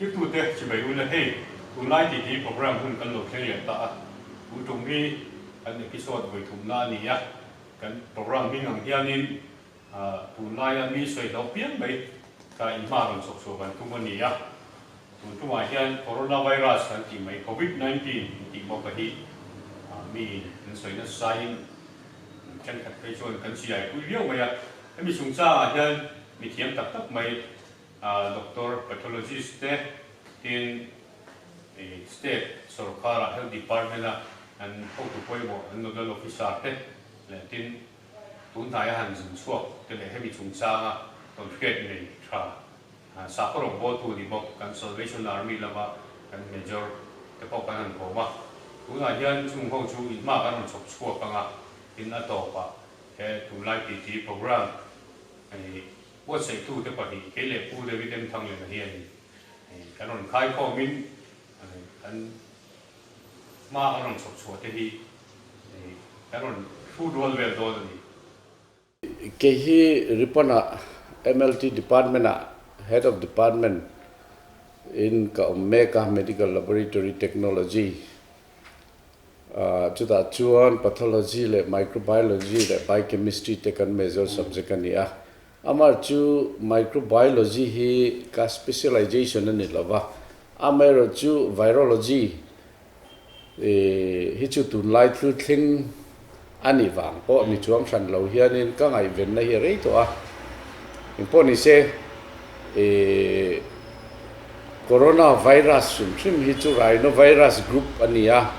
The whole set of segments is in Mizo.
Thiltute chibai ula hei, tunlai titi program hun kan lo thleng leh ta a, tun tum hi kan episode vawi thumna a ni a, kan program hming ang hianin tunlaia mi sawi hlauh piang mai kha inhma rawn chhawk chhuah kan tum a ni a, tun tumah hian coronavirus kan tih mai covid 19 tih bawk a hi mi an sawi nasaiin thenkhat phei chuan kan chiaipui viau mai a, hemi chungchangah hian mi thiam tak tak mai Doctor, Pathologist te tin State sorkara Health Department a an hotu pawimawh an Nodal Officer te leh tin tun hnaia han zin chhuak te leh hemi chungchanga tawnhriat nei tha sakhaw rawngbawltu ni bawk kan Salvation Army lama kan Major te pawh kan han kawm a. Tunah hian chung ho chu inhma kan rawn chhawp chhuak ang a, tin a tawpah he tunlai titi program Buatsaitute pahnih, kei leh Pu David M. Thanglena hian kan rawn khaikhawmin kan hma kan rawn chhawp chhuah te hi kan rawn hrut rual vel dawn a ni. Kei hi Ripon-ah MLT Department-ah Head of Department in ka awm mek a, Medical Laboratory Technology. Chutah chuan Pathology leh Microbiology leh Biochemistry te kan major subject a ni a. Amah chu Microbiology hi ka specialization a ni lo va, amaherawhchu Virology hi chu tunlai thil thleng a nih vang pawh ni chuang hran lo hianin ka ngaihvenna hi a rei tawh a. Engpawh ni se ih Corona virus hrim hrim hi chu Rhinovirus group a ni a,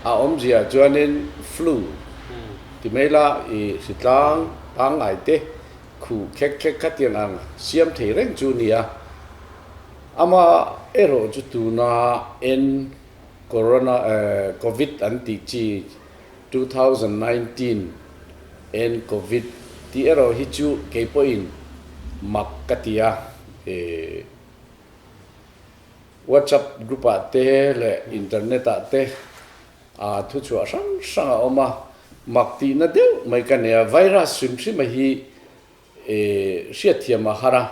a awmzia chuanin flu ti mai la ih hritlang pangngai te khuh khek khek kha tiang ang siam thei reng chu a ni a. Ama erawh chu tuna en Corona Covid an tih chi 2019 en Covid tih erawh hi chu kei pawhin mak ka ti a, ih WhatsApp group ah te leh internet ah te a thu chhuah hrang hrang a awm a, mak tihna deuh mai ka nei a, virus hrim hrim a hi ih hriatthiam a har a,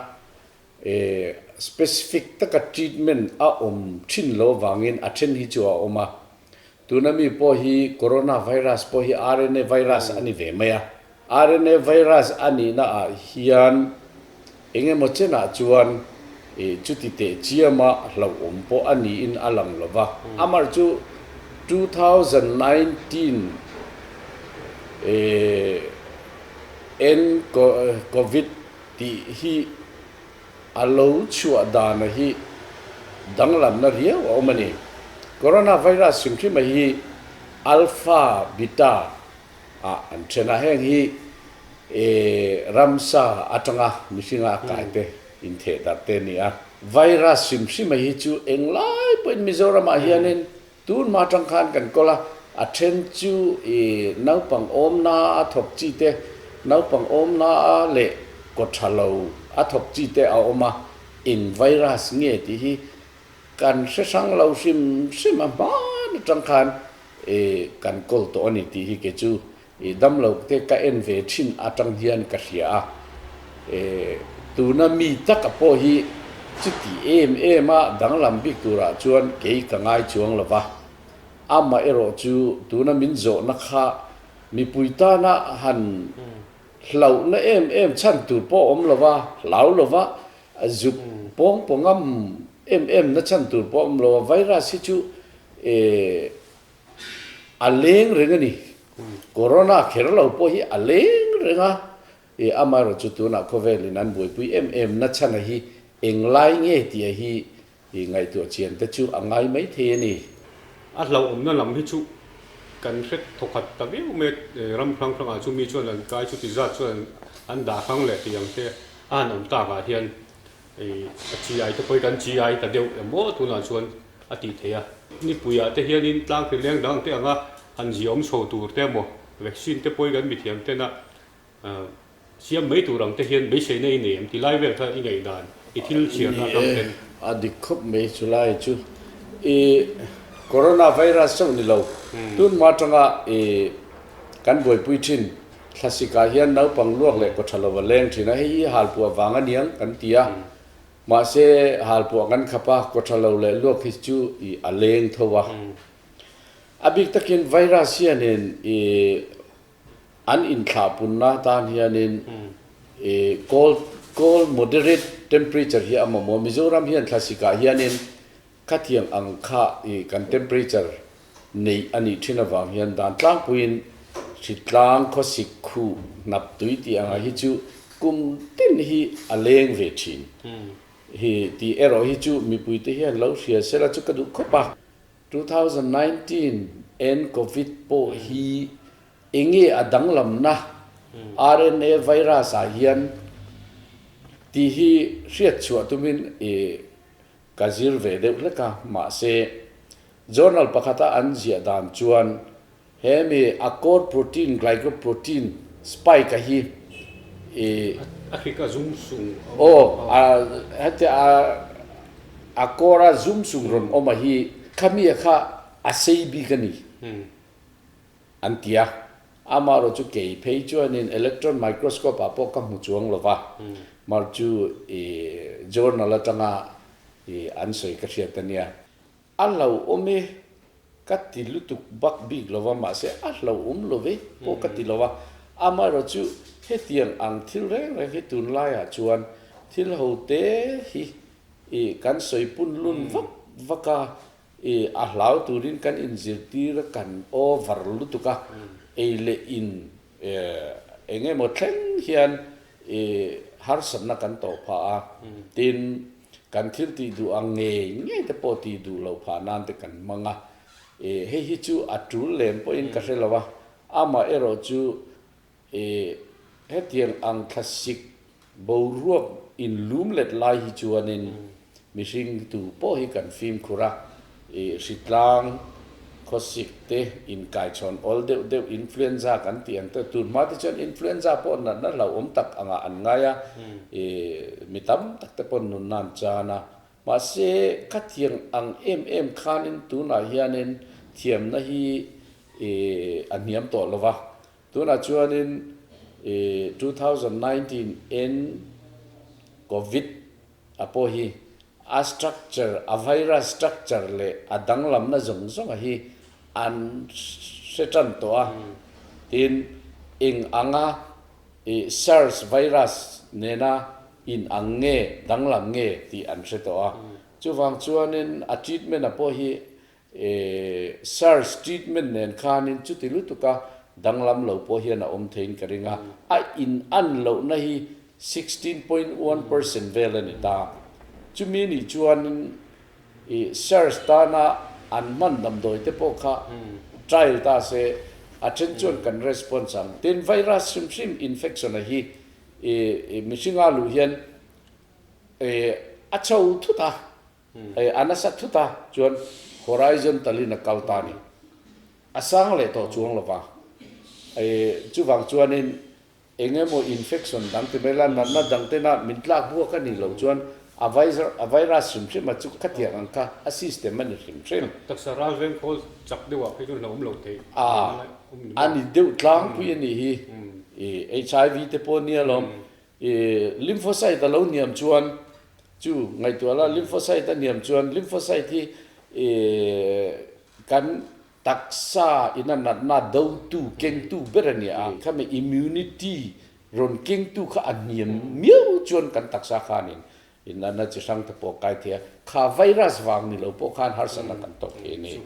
Specific taka treatment a awm thin lo avangin a then hi chu a awm a. Tuna mi pawh hi Corona virus pawh hi RNA virus a ni ve mai a. RNA virus a nihna ah hian eng emaw chenah chuan chuti teh chiama hlauhawm pawh a niin a lang lo va. Amah chu 2019 N-Covid Tih hi a lo chhuah dana hi danglamna riau a awm a ni. Coronavirus hrimhrima hi Alpha, Beta ah an then a, heng hi ramsa atanga mihringa a kai te intheh darh te a ni a. Virus hrimhrima hi chu englai pawhin Mizoramah hianin Tun hma atang khan kan kawl a, a then chu i naupang awmna a thawk chi te, naupang awmna leh kaw tha lo a thawk chi te a awm a, eng virus nge tih hi kan hre hrang lo hrim hrim a hman atang khan i kan kawl tawh a ni tih hi kei chu I damlo te ka en ve thin atang hian ka hria a, e tuna mi taka pawh hi chuti em em a danglam bik turah chuan kei ka ngai chuang lo va, amah erawh chu tuna min zawhna kha mipui tana han hlauhna em em chhan tur pawh awm lo va, hlau lo va, zuk pawng pawngam em em na chhan tur pawh awm lo va, virus hi chu e A leng reng a ni. Corona kher lo pawh hi a leng reng a, i amaherawh chu tunah khawvelin an buaipui em em na chhana hi englai nge tih hi i ngaihtuah chian te chu a ngai mai thei a ni. A hlauhawmna lam hi chu kan hre thawkhat ta viau mai a, ram hrang hrangah chu mi chuan an kai chuti zat chuan an dah hrang leh tih ang te a han awm takah hian A chi ai te pawh hi kan chi ai ta deuh em aw tunah chuan a tih theih a. Nipuiah te hianin tlangthli leng dang te anga han ziahawm chho tur te emaw vaccine te pawh hi kan mithiam tena siam mai tur ang te hian beiseina i nei em ti lai vel kha i ngaihdan i thil chhiarna atang ten. Ni e, a dik khawp mai chulai chu i corona virus chauh ni lo tunhma atanga i kan buaipui thin Thlasik ah hian naupang luak leh kawtha lo a leng thin a, hei hi halpuah vang a niang kan ti a. Mahse, halpuah kan khap a, kaw tha lo leh luak hi chu i a leng tho a. A bik takin virus hianin i an inthlahpunna tan hianin i cold, cold moderate temperature hi a mamawh. Mizoram hian thlasikah hianin Khatiang ang kha i kan temperature neih a nih thin avang hian dan tlangpuiin hritlang, khawsik, khuh, hnap tui tih anga hi chu kum tin hi a leng ve thin hi tih erawh hi chu mipuite hian lo hria sela chu ka duh khawp a. 2019 nCovid pawh hi enge a danglamna RNA virus ah hian tih hi hriat chhuah tumin i Ka zir ve deuh hlek a, mahse, journal pakhata an ziah dan chuan he mi a core protein glycoprotein spike a hi i. A hrik a zum sung a awm. Aw, a hetia a a core a zum sung rawn awm a hi khami a kha a sei bik a ni. An ti a, amaherawh chu kei phei chuanin electron microscope ah pawh ka hmu chuang lo va, mar chu i journal atanga i an sawi ka hriat a nia. A hlauhawm e ka ti lutuk bak bik lo va, mahse a hlauhawm lo ve pawh ka ti lo va, amaherawh chu hetiang ang thil reng reng hi tunlaiah chuan thil ho te hi i kan sawi pun lun vak vak a, I a hlau turin kan inzirtir a kan over lutuk a, ei leh in eng emaw thleng hian i harsatna kan tawh phah a, tin kan thil tih duh ang ngei ngei te pawh tih duh loh phah nan te kan hmang a, i hei hi chu a tul lem pawhin ka hre lo a, amah erawh chu I hetiang ang thlasik boruak inlum let lai hi chuanin mihring tu pawh hi kan fimkhur a, i hritlang, khawsik te inkaichhawn awl deuh deuh influenza kan tih ang te, tun hma te chuan influenza pawh natna hlauhawm tak angah an ngai a, i mi tam tak te pawh nunna an chan a, mahse khatiang ang em em khanin tunah hianin thiamna hi i a hniam tawh lo va. Tunah chuanin i 2019 in Covid a pawh hi a structure, a virus structure leh a danglamna zawng zawnga hi an hre tan tawh a. Tin, eng anga i SARS virus nena in ang nge, danglam nge tih an hre tawh a. Chuvang chuanin a treatment a pawh hi E SARS treatment nen khanin chuti lutuka danglam lo pawh hian a awm theiin ka ring a, a in an lohna hi 16.1% vel a ni ta. Chumi nih chuanin i SARS tana an hman damdawi te pawh kha trial ta se, a then chuan kan response ang. Tin, virus hrim hrim infection a hi i mihringa luh hian e a chho thut a. Hei a nasa thut a, chuan horizontal in a kal ta a ni. A sang leh tawh chuang lo va. Hei chuvang chuanin eng emaw infection dang ti mai la, natna dang tena min tlak buak a nih loh chuan a a virus hrim hrim a chu khatiang ang kha a system a ni hrim hrim. Taksa ral veng khawl chak deuh ah phei chuan hlauhawm lo theih A, a ni deuh tlangpui a nih hi. I HIV te pawh nia lawm. I lymphocyte a lo hniam chuan chu ngaihtuah la, lymphocyte a hniam chuan lymphocyte hi i kan taksa ina natna dotu, kengtu ber a ni a, khami immunity rawn kengtu kha a hniam miau chuan kan taksa khanin Inlana chi hrang te pawh kai thei a, kha virus vang ni lo pawh khan harsatna kan tawk thei a ni.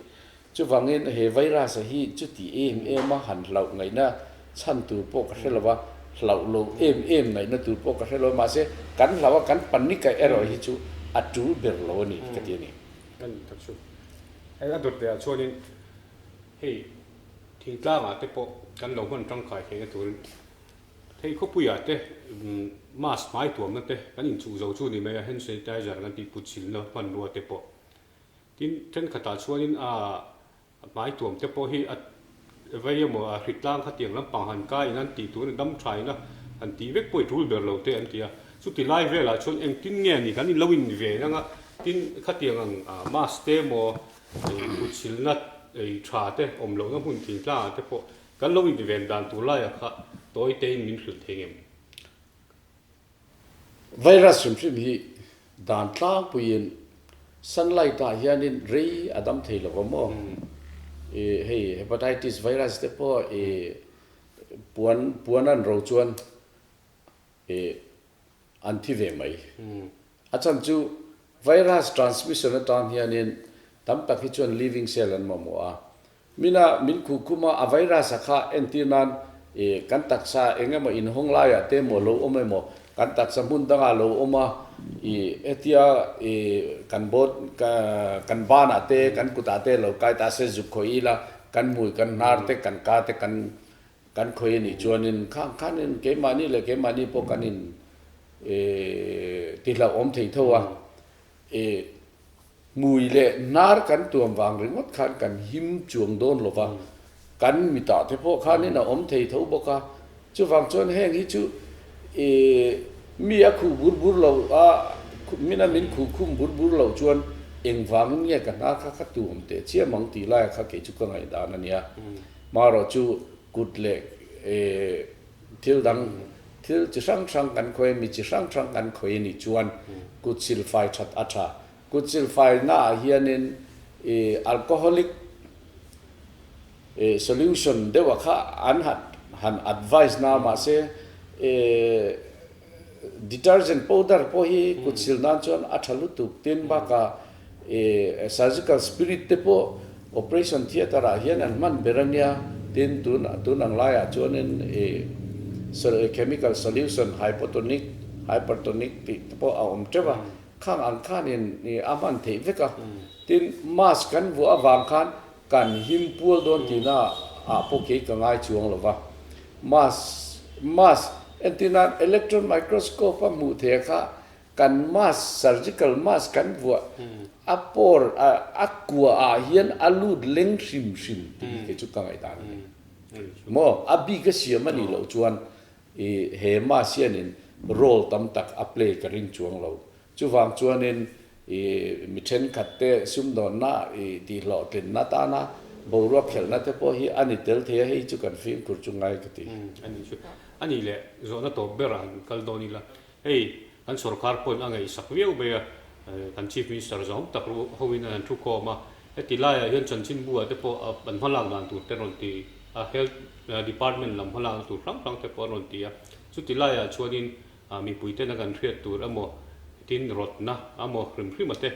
Chuvangin he virus a hi chuti em em a han hlauh ngaihna chhan tur pawh ka hre lo va, hlauh lo em em ngaihna tur pawh ka hre lo a, mahse kan hlauh a kan panic a erawh hi chu a tul ber lo a ni ka ti a ni. Kan tak chu hei a dawt leh ah chuanin hei thingtlangah te pawh kan lo hman tangkai theihna turin Thei khawpuiah te mask hmai tuamna te kan inchuh zo chu ni mai a, hand sanitizer kan tih kutchilna hmanrua te pawh. Tin, thenkhatah chuanin a hmai tuam te pawh hi a vei emaw a hritlang khatiang lampang han kaiin an tih tur a ni, dam thain a han tih vek pawh i tul ber lo te an ti a. Chuti lai velah chuan engtin nge ni kan inlo in ve nang a, tin khatiang ang mask te emaw kutchilna ei tha te awm lohna hmun thingtlangah te pawh Kan lo inven dan tur laiah kha tawi tein min hrilh thei ngem? Virus hrim hrim hi Dan tlangpuiin sunlight ah hianin rei a dam thei lo maw? I hei hepatitis virus te pawh i puan puan an ro chuan i an thi ve mai. A chhan chu virus transmission atan hianin tam tak hi chuan living cell an mamawh a. Mina min khuh khum a, a virus a kha entir nan i kan taksa eng emaw inhawng laiah te emaw lo awm emaw, kan taksa hmun dangah lo awm a, i hetia i kan bawt kan banah te kan kutah te lo kai ta se zuk khawih ila, kan hmui kan hnar te kan ka te kan kan khawih a nih chuanin khang khanin keimahni leh keimahni pawh kan in i tihlauhawm thei tho a, i Hmui leh hnar kan tuam vang ringawt khan kan him chuang dawn lo va, kan mitah te pawh khanin a awm thei tho bawk a. Chuvang chuan heng hi chu ih mi a khuh bur bur lo a, mina min khuh khum bur bur loh chuan engvangin nge ka hnar kha ka tuam teh chiam ang tih laia kha kei chu ka ngaihdan a nia. Marawh chu kut leh ih thil dang thil chi hrang hrang kan khawih a, mi chi hrang hrang kan khawih a nih chuan kut silfai that a tha. Kut silfaina ah hianin i alcoholic solution deuh a kha an han advise na mahse i detergent powder pawh hi kut sil nan chuan a tha lutuk tin bakah i surgical spirit te pawh operation theatre ah hian an hman ber a nia tin tun tun ang laiah chuanin i chemical solution hypotonic hypertonic tih te pawh a awm teuh a. Khang ang khanin a hman theih vek a, tin mask kan vuah avang khan kan him pual dawn tihna ah pawh kei ka ngai chuang lo va. Mask mask entir nan electron microscope a hmuh theih kha kan mask surgical mask kan vuah a pawr a kua ah hian a lut leng hrim hrim tih hi kei chu ka ngaihdan a ni. Maw a bik a siam a nih loh chuan I he mass hianin role tam tak a play ka ring chuang lo. Chuvang chuanin i mi thenkhat te sumdawnna i tihhlawhtlinna tana boruak khelhna te pawh hi a ni tel thei a, hei chu kan fimkhur chu ngai ka ti. A nih chu. A nih leh zawhna tawp berah han kal dawn ila, hei kan sorkar pawhin a ngaihsak viau mai a, kan Chief Minister zawng tak hoin an han thu khawm a, Heti laiah hian chanchinbu ah te pawh an hmalak dan tur te rawn ti a, Health Department lam hmalakna tur hrang hrang te pawh an rawn ti a. Chuti laiah chuanin mipui tena kan hriat tur emaw tin rawtna emaw hrim hrima te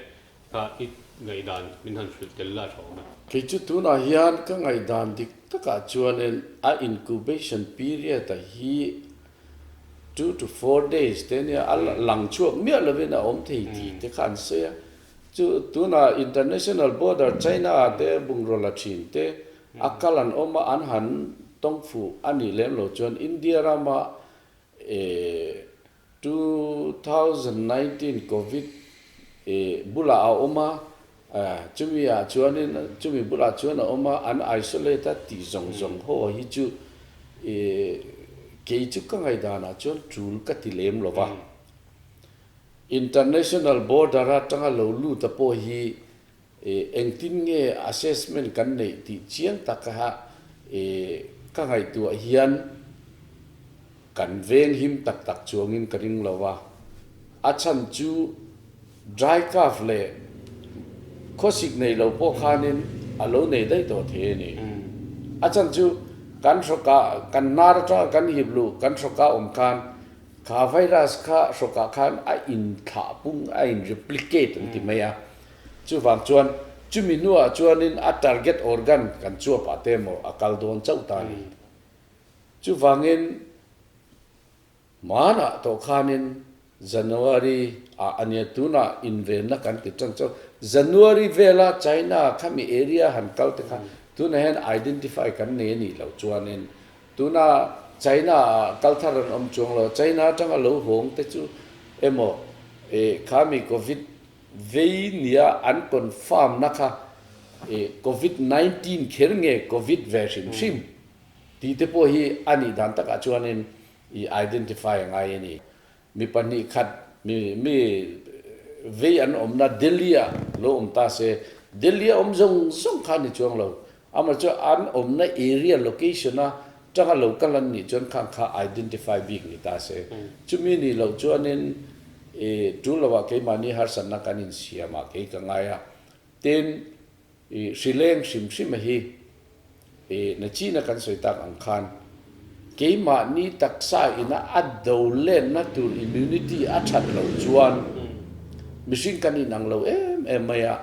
kha i ngaihdan min han hrilh tel la tha awm e. Kei chu tunah hian ka ngaihdan dik takah chuanin a incubation period a hi 2 to 4 days te nia a lang chhuak miah lovin a awm thei tih te kha an sawi a. Chu tunah international border China ah te bungraw la thin te a kal an awm a, an han tawng fuh a nih lem lo chuan India rama 2019 covid bulah a awm a, chumi ah chuanin chumi bulah chuan a awm a, an isolate a tih zawng zawng ho hi chu kei chu ka ngaihdanah chuan tul ka ti lem lo va. International border atanga lo lut a pawh hi engtin nge assessment kan neih tih chiang taka ka ngaihtuah hian kan veng him tak tak chuangin ka ring lo a. A chhan chu dry cough leh khawsik nei lo pawh khanin a lo nei daih tawh thei a ni. A chhan chu kan hrawkah kan hnar atanga kan hip luh kan hrawkah awm khan Kha virus kha hrawkah khan a inthlah pung, a in replicate an ti mai a. Chuvang chuan chumi hnuah chuanin a target organ kan chuapah te emaw a kal dawn chauh ta a ni. Chuvangin hmanah tawh khanin January ah a nia tunah invenna kan ti tan chauh. January vela China khami area han kal te kha tunah hian identify kan nei a nih loh chuanin Tuna China ah kal thar an awm chuang lo, China atanga lo hawng te chu emaw eh khami Covid vei nia an confirm na kha eh Covid 19 kher nge Covid ve hrim hrim tih te pawh hi a nih dan takah chuanin i identify a ngai a ni. Mi pahnih khat mi mi vei an awmna Delhi ah lo awm ta se, Delhi a awm zawng zawng kha a ni chuang lo. Amah chu an awmna area location a tanga lo kal an nih chuan khang kha identify bik ni ta se. Chumi nih loh chuanin. I tul lovah keimahni harsatna kan insiam ah kei ka ngai a. Tin, i hrileng hrim hrim a hi i nachina kan sawi tak ang khan keimahni taksa ina a do lenna tur immunity a that loh chuan mihring kan inang lo em em mai a,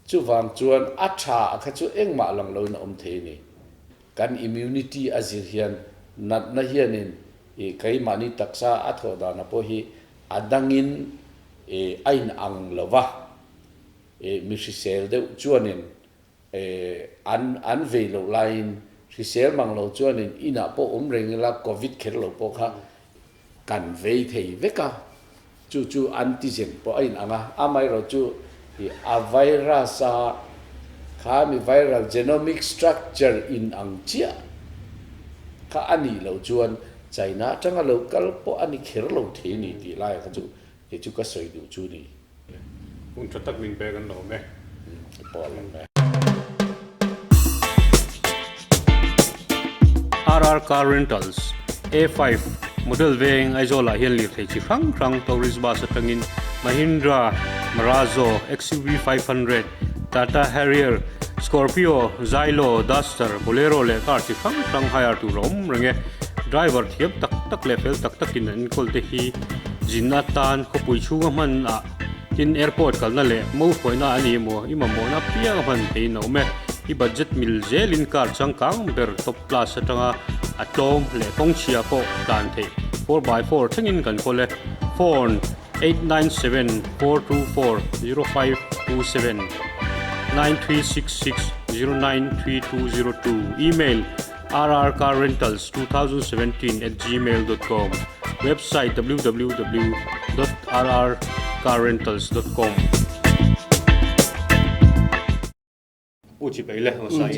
chuvang chuan a tha a kha chu engmah lang loin a awm thei a ni. Kan immunity a zir hian natna hianin i keimahni taksa a thawh dana pawh hi a dangin i a inang lo va, i mi hrisel deuh chuanin i an an vei loh laiin hrisel mang lo chuanin inah pawh awm reng ila covid kher lo pawh kha Kan vei thei vek a, chu chu antigen pawh a inang a, amaherawh chu i a virus a kha mi viral genomic structure inang chiah kha a nih loh chuan China atanga lo kal pawh a ni kher lo thei a ni tih laiah kha chu kei chu ka sawi duh chu ni. Hun tha tak min pek an lo awm e. Ka pawh a lo awm e. RR Car Rentals, A5, Model veng Aizawl-ah hian lirthei chi hrang hrang Tourist Bus atangin Mahindra Marazzo, XUV 500, Tata Harrier, Scorpio, Xylo, Duster, Bolero leh car chi hrang hrang hire tur a awm reng e. Driver thiam tak tak leh fel tak takin an enkawl te hi zin atan khawpui chhunga hman ah tin airport kalna leh mo hruaina a ni emaw i mamawhna apiang a hman theiin a awm e. I budget mil zelin car changkang ber top class atanga a tlawm leh kawngchhia pawh tlan theih 4x4 thlengin kan kawl e. Phone 897424 0527 9366 093202 Email rrcarrentals 2017 at gmail dot com Website www dot rrcarrentals dot com U chibai le hmasa in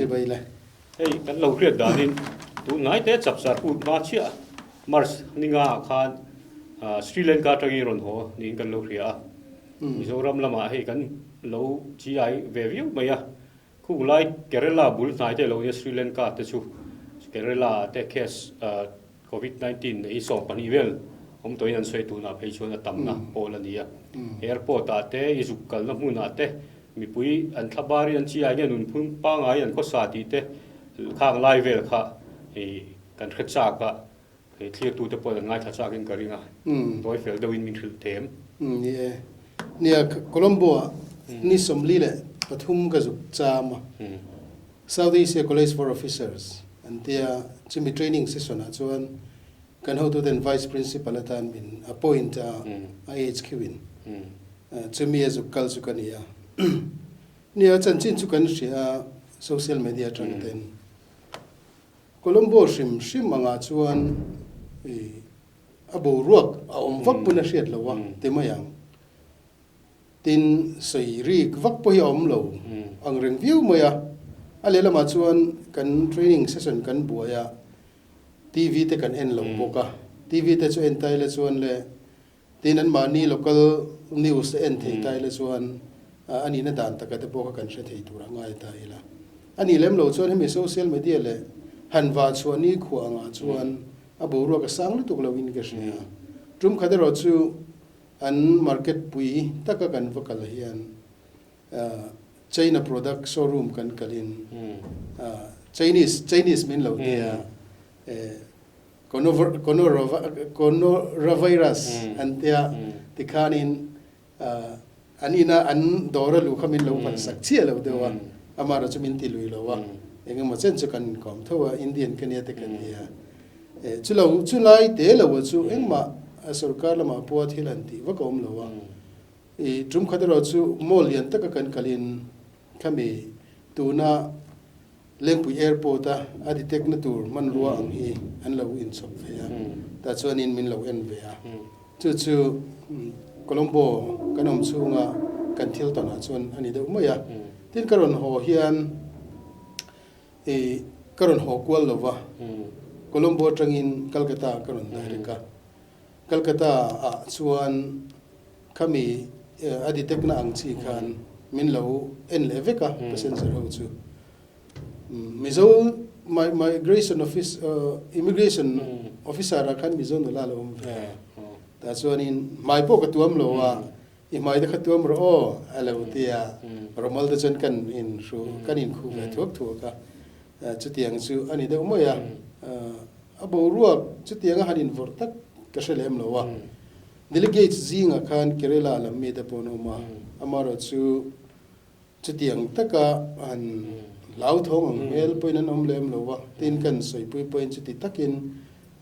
hei kan lo hriat danin tun hnai te chapchar kut hma chiah March ninga ah khan Sri Lanka atangin rawn haw niin kan lo hria a Mizoram lamah hei kan lo chi ai ve viau mai a. Khung lai Kerala bul hnai te lo nia Sri Lanka te chu Kerala ah te case Covid 19 nei 12 vel awm tawhin an sawi tunah phei chuan a tamna pawl a ni a. Airport ah te i zuk kalna hmunah te mipui an thla barin an chi ai nge nunphung pangai an khawsa tih te khang lai vel kha kan hre chak a Hei thlirtute pawhin an ngaithla chakin ka ring a, tawi fel deuhin min hrilh them. Ni e. Nia, Colombo-ah ni 43 ka zuk cham a, South Asia College for Officers an tia, chumi training session-ah chuan kan hotuten Vice Principal atan min appoint a, a HQ-in. Chumi a zuk kal chu ka ni a. Nia, chanchin chu kan hria a, social media atang ten. Colombo hrim hrim angah chuan i a boruak a awm vak pawn a hriat lo a ti mai ang. Tin, sawi rik vak pawh hi a awm lo ang reng viau mai a. A lehlamah chuan kan training session kan buai a, TV te kan en lo bawk a. TV te chu en ta ila chuan le Tin, anmahni local news te en thei ta ila chuan a nihna dan taka te pawh kha kan hre thei tur a ngai ta ila. A nih lem lo chuan hemi social media leh han vah chhuah ni khuah angah chuan a boruak a sang lutuk lo in ka hria. Tum khat erawh chu an market pui taka kan va kal hian China product showroom kan kalin Chinese Chinese min lo tia Coronavirus an tia tikhanin an ina an dawr a luh kha min lo phalsak chiah lo deuh a, amaherawh chu min ti lui lo a, engemaw chen chu kan inkawm tho a, Indian ka nia te ka ti a. Chulo chulai te lo chu engmah sorkar lamah pawha thil han tih vak a awm lo a. I tum khat erawh chu mall lian taka kan kalin khami tuna Lengpui Airport a a detect na tur hmanrua ang hi an lo inchhawp ve a, tah chuanin min lo en ve a. Chu chu Colombo kan awm chhunga kan thil tawnah chuan a ni deuh mai a. Tin ka rawn haw hian i ka rawn haw kual lo va, Colombo atangin Calcutta ka rawn direct a. Calcutta ah chuan khami a detect na ang chi khan min lo en leh vek a passenger ho chu. Mizo migration office immigration officer ah khan Mizo nula a lo awm ve a. Tah chuanin hmai pawh ka tuam lo a, i hmai te kha tuam rawh aw a lo ti a, Romal te chuan kan inhru kan inkhuh ve thuak thuak a, chutiang chu a ni deuh mai a, a boruak chutianga han invawrh tak ka hre lem lo a. Delegates zingah khan Kerala lam mite pawh an awm a, amaherawhchu Chutiang taka han hlauthawng ang hmel pawhin an awm lem lo a, tin kan sawipui pawhin chuti takin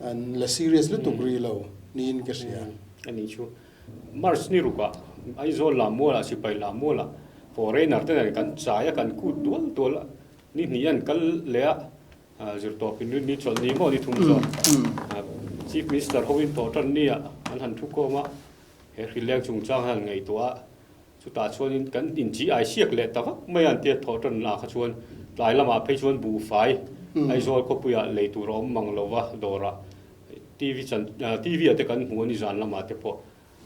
an la serious lutuk rih lo niin ka hria. A nih chu. March ni rukah Aizawl Lammualah sipai Lammualah foreigner te nen kan chai a, kan kut dual dual a, ni hnih an kal leh a, zirtawpin ni chawlh ni maw ni thum zawk Chief Minister hoin tawh tan nia an han thukawm a, he hrileng chungchang han ngaihtuah a, Chutah chuanin kan inchi ai siak leh ta vak mai a, an tia thawh tan lah kha chuan tlai lamah phei chuan buhfai Aizawl khawpuiah lei tur a awm mang lo va, dawrah TV chan TV ah te kan hmu a ni zan lamah te pawh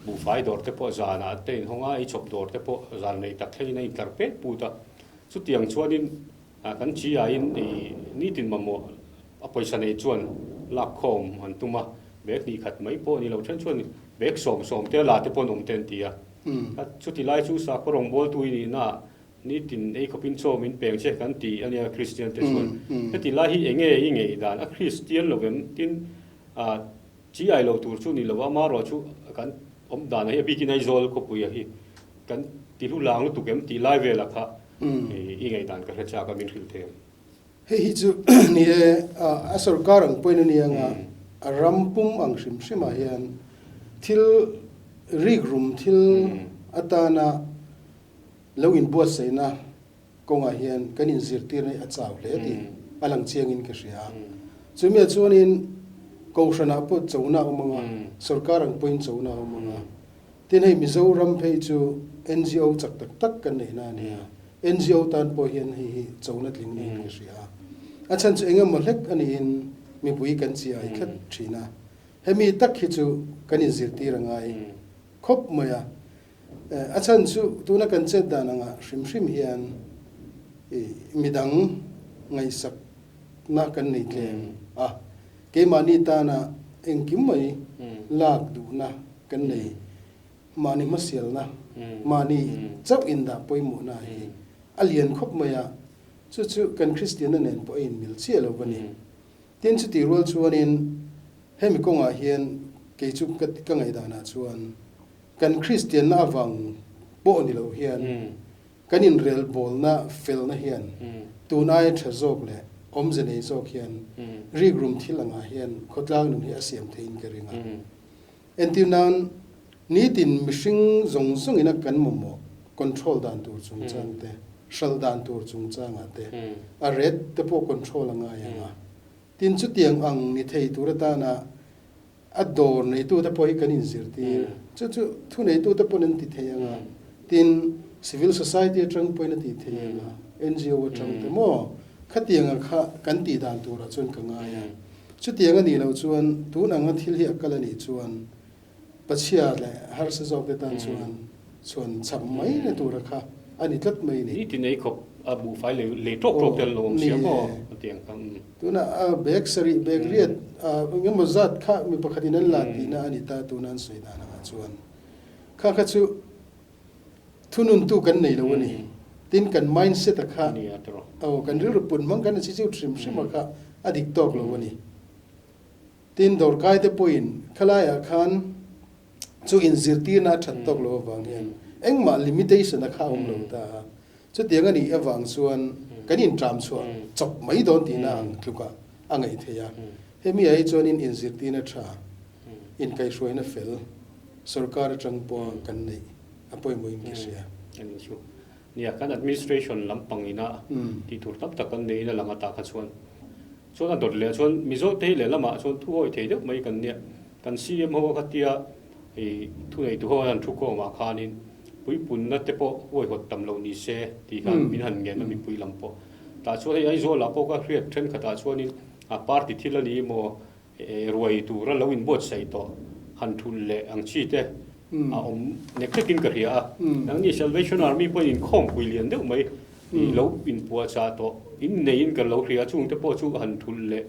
buhfai dawr te pawh zanah te inhawng a, eichawp dawr te pawh zan nei tak thlengin a intlar pet put a. Chutiang chuanin kan chi aiin ih nitin mamawh a pawisa nei chuan lak khawm an tum a, bag hnih khat mai pawh a ni lo then chuan bag sawm sawm te la te pawh an awm te an ti a. Chuti lai chu sakhaw rawngbawltu i nihna nitin ei khawpin chaw min peng che kan ti a nia Kristian te chuan. Heti lai hi enge i ngeih dan a Kristian lo em tin chi ai lo tur chu ni lo a amarawh chu kan awm dan ah hi a bikin Aizawl khawpui ah hi kan ti hlu lang lutuk em tih lai velah kha i ngeih dan ka hre chak a min hrilh thei em. Hei hi chu ni e, a sorkar ang pawhin a ni ang a, a ram pum ang hrim hrimah hian thil rikrum thil atana lo inbuatsaihna kawngah hian kan inzirtirna hi a chau hle tih a lang chiangin ka hria a. Chumia chuanin Kohhranah pawh chona a awm ang a, sorkar ang pawhin chona a awm ang a. Tin hei Mizoram phei chu NGO chak tak tak kan neihna a ni a, NGO tan pawh hian hei hi chona tling niin ka hria a. A chhan chu eng emaw hlek a niin mipui kan chi ai tlat thin a, hemi tak hi chu kan inzirtir a ngai khawp mai a. A chhan chu tuna kan chet dan angah hrim hrim hian midang ngaihsakna kan nei tlem a, keimahni tana engkim mai lak duhna Kan nei mahni hmasialna, mahni chauh indah pawimawhna hi a lian khawp mai a, chu chu kan Kristianna nen pawh a inmil chiah lo va ni. Tin, chutih rual chuanin hemi kawngah hian kei chu ka ngaihdanah chuan kan Kristianna avang pawh ni lo hian kan inrelbawlna felna hian tun aia tha zawk leh awmze nei zawk hian rikrum thil angah hian khawtlang nun hi a siam theiin ka ring a. Entir nan, nitin mihring zawng zawngina kan mamawh control dan tur chungchang te, hralh dan tur chungchangah te, a rate te pawh control a ngai ang a. Tin, chutiang ang ni thei tur atana a dawr neitute pawh hi kan inzirtir. Chu chu thuneitute pawn an ti thei ang a, tin, civil society atang pawhin a ti thei ang a, NGO atang te maw, khatianga kha kan tih dan turah chuan ka ngai a. Chutiang a nih loh chuan tun anga thil hi a kal a nih chuan Pachhia leh harsa zawk te tan chuan chhuan cham mai na tura kha a ni tlat mai a ni. Ni ti nei khawp a buhfai lei lei tawk tawk te an lo awm sia maw a ti ang kha. Tuna a bag sarih bag riat eng emaw zat kha mi pakhatin an la tihna a ni ta tuna an sawi dan angah chuan kha kha chu thununtu kan nei lo a ni. Tin kan mindset a kha aw kan rilru put hmang kan attitude hrim hrim a kha a dik tawk lo a ni. Tin dawrkai te pawhin khalaiah khan chu inzirtirna a that tawk lo avang hian engmah limitation a kha a awm lo ta a. Chutiang a nih avang chuan kan intram chhuah chawp mai dawn tihna ang tlukah a ngaih theih a. Hemi ah hi chuanin inzirtirna tha, inkaihhruaina fel, Sorkar atang pawha kan neih a pawimawhin ka hria. A nih chu. Nia, kan administration lampang ina tih tur tam tak kan neiin a lang atah kha chuan. Chuan a dawt leh chuan Mizo te hi lehlamah chuan thu hawi thei deuh mai kan nia. Kan CM ho a kha tia hei thuneitu ho an han thu khawmah khanin puipunna te pawh huaihawt tam lo ni se tih khan min han ngen a mipui lam pawh. Tah chuan hei Aizawlah pawh ka hriat thenkhatah chuanin a party thil a ni emaw Ruai tura lo inbuatsaih tawh han thulh leh ang chi te a awm nek hlekin ka hria a. Nangni Salvation Army pawhin inkhawmpui lian deuh mai i lo inpuahchah tawh in neiin ka lo hria a, chungte pawh chu han thulh leh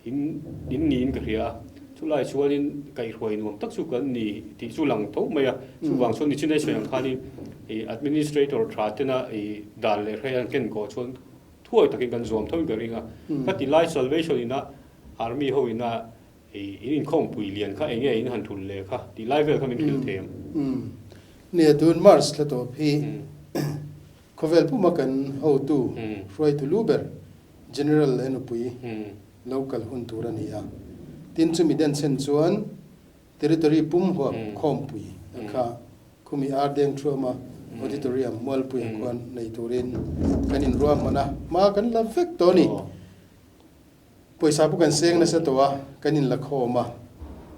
in in niin ka hria a. Chulai chuanin kaihhruai nuam tak chu kan ni tih chu lang tho mai a. Chuvang chuan nichin ai sawi ang khanin ih administrator tha tena ih dan leh hrei an ken kawh chuan thuai takin kan zuam tho in ka ring a. Ka ti lai Salvation ina Army ho ina ih in inkhawmpui lian kha enge in han thul leh kha tih lai vel kha min hrilh thei ang. Nia tun March thla tawp hi khawvel puma kan hotu hruaitu lu ber General leh nupui lo kal hun tur a ni a. Tin, chumi denchhen chuan Territory pum huap khawmpui a kha khumi Ardeng Thuama Auditorium Mualpuia khuan nei turin kan inruahman a, hma kan la vek tawh a ni. Pawisa pawh kan seng nasa tawh a, kan inla khawm a.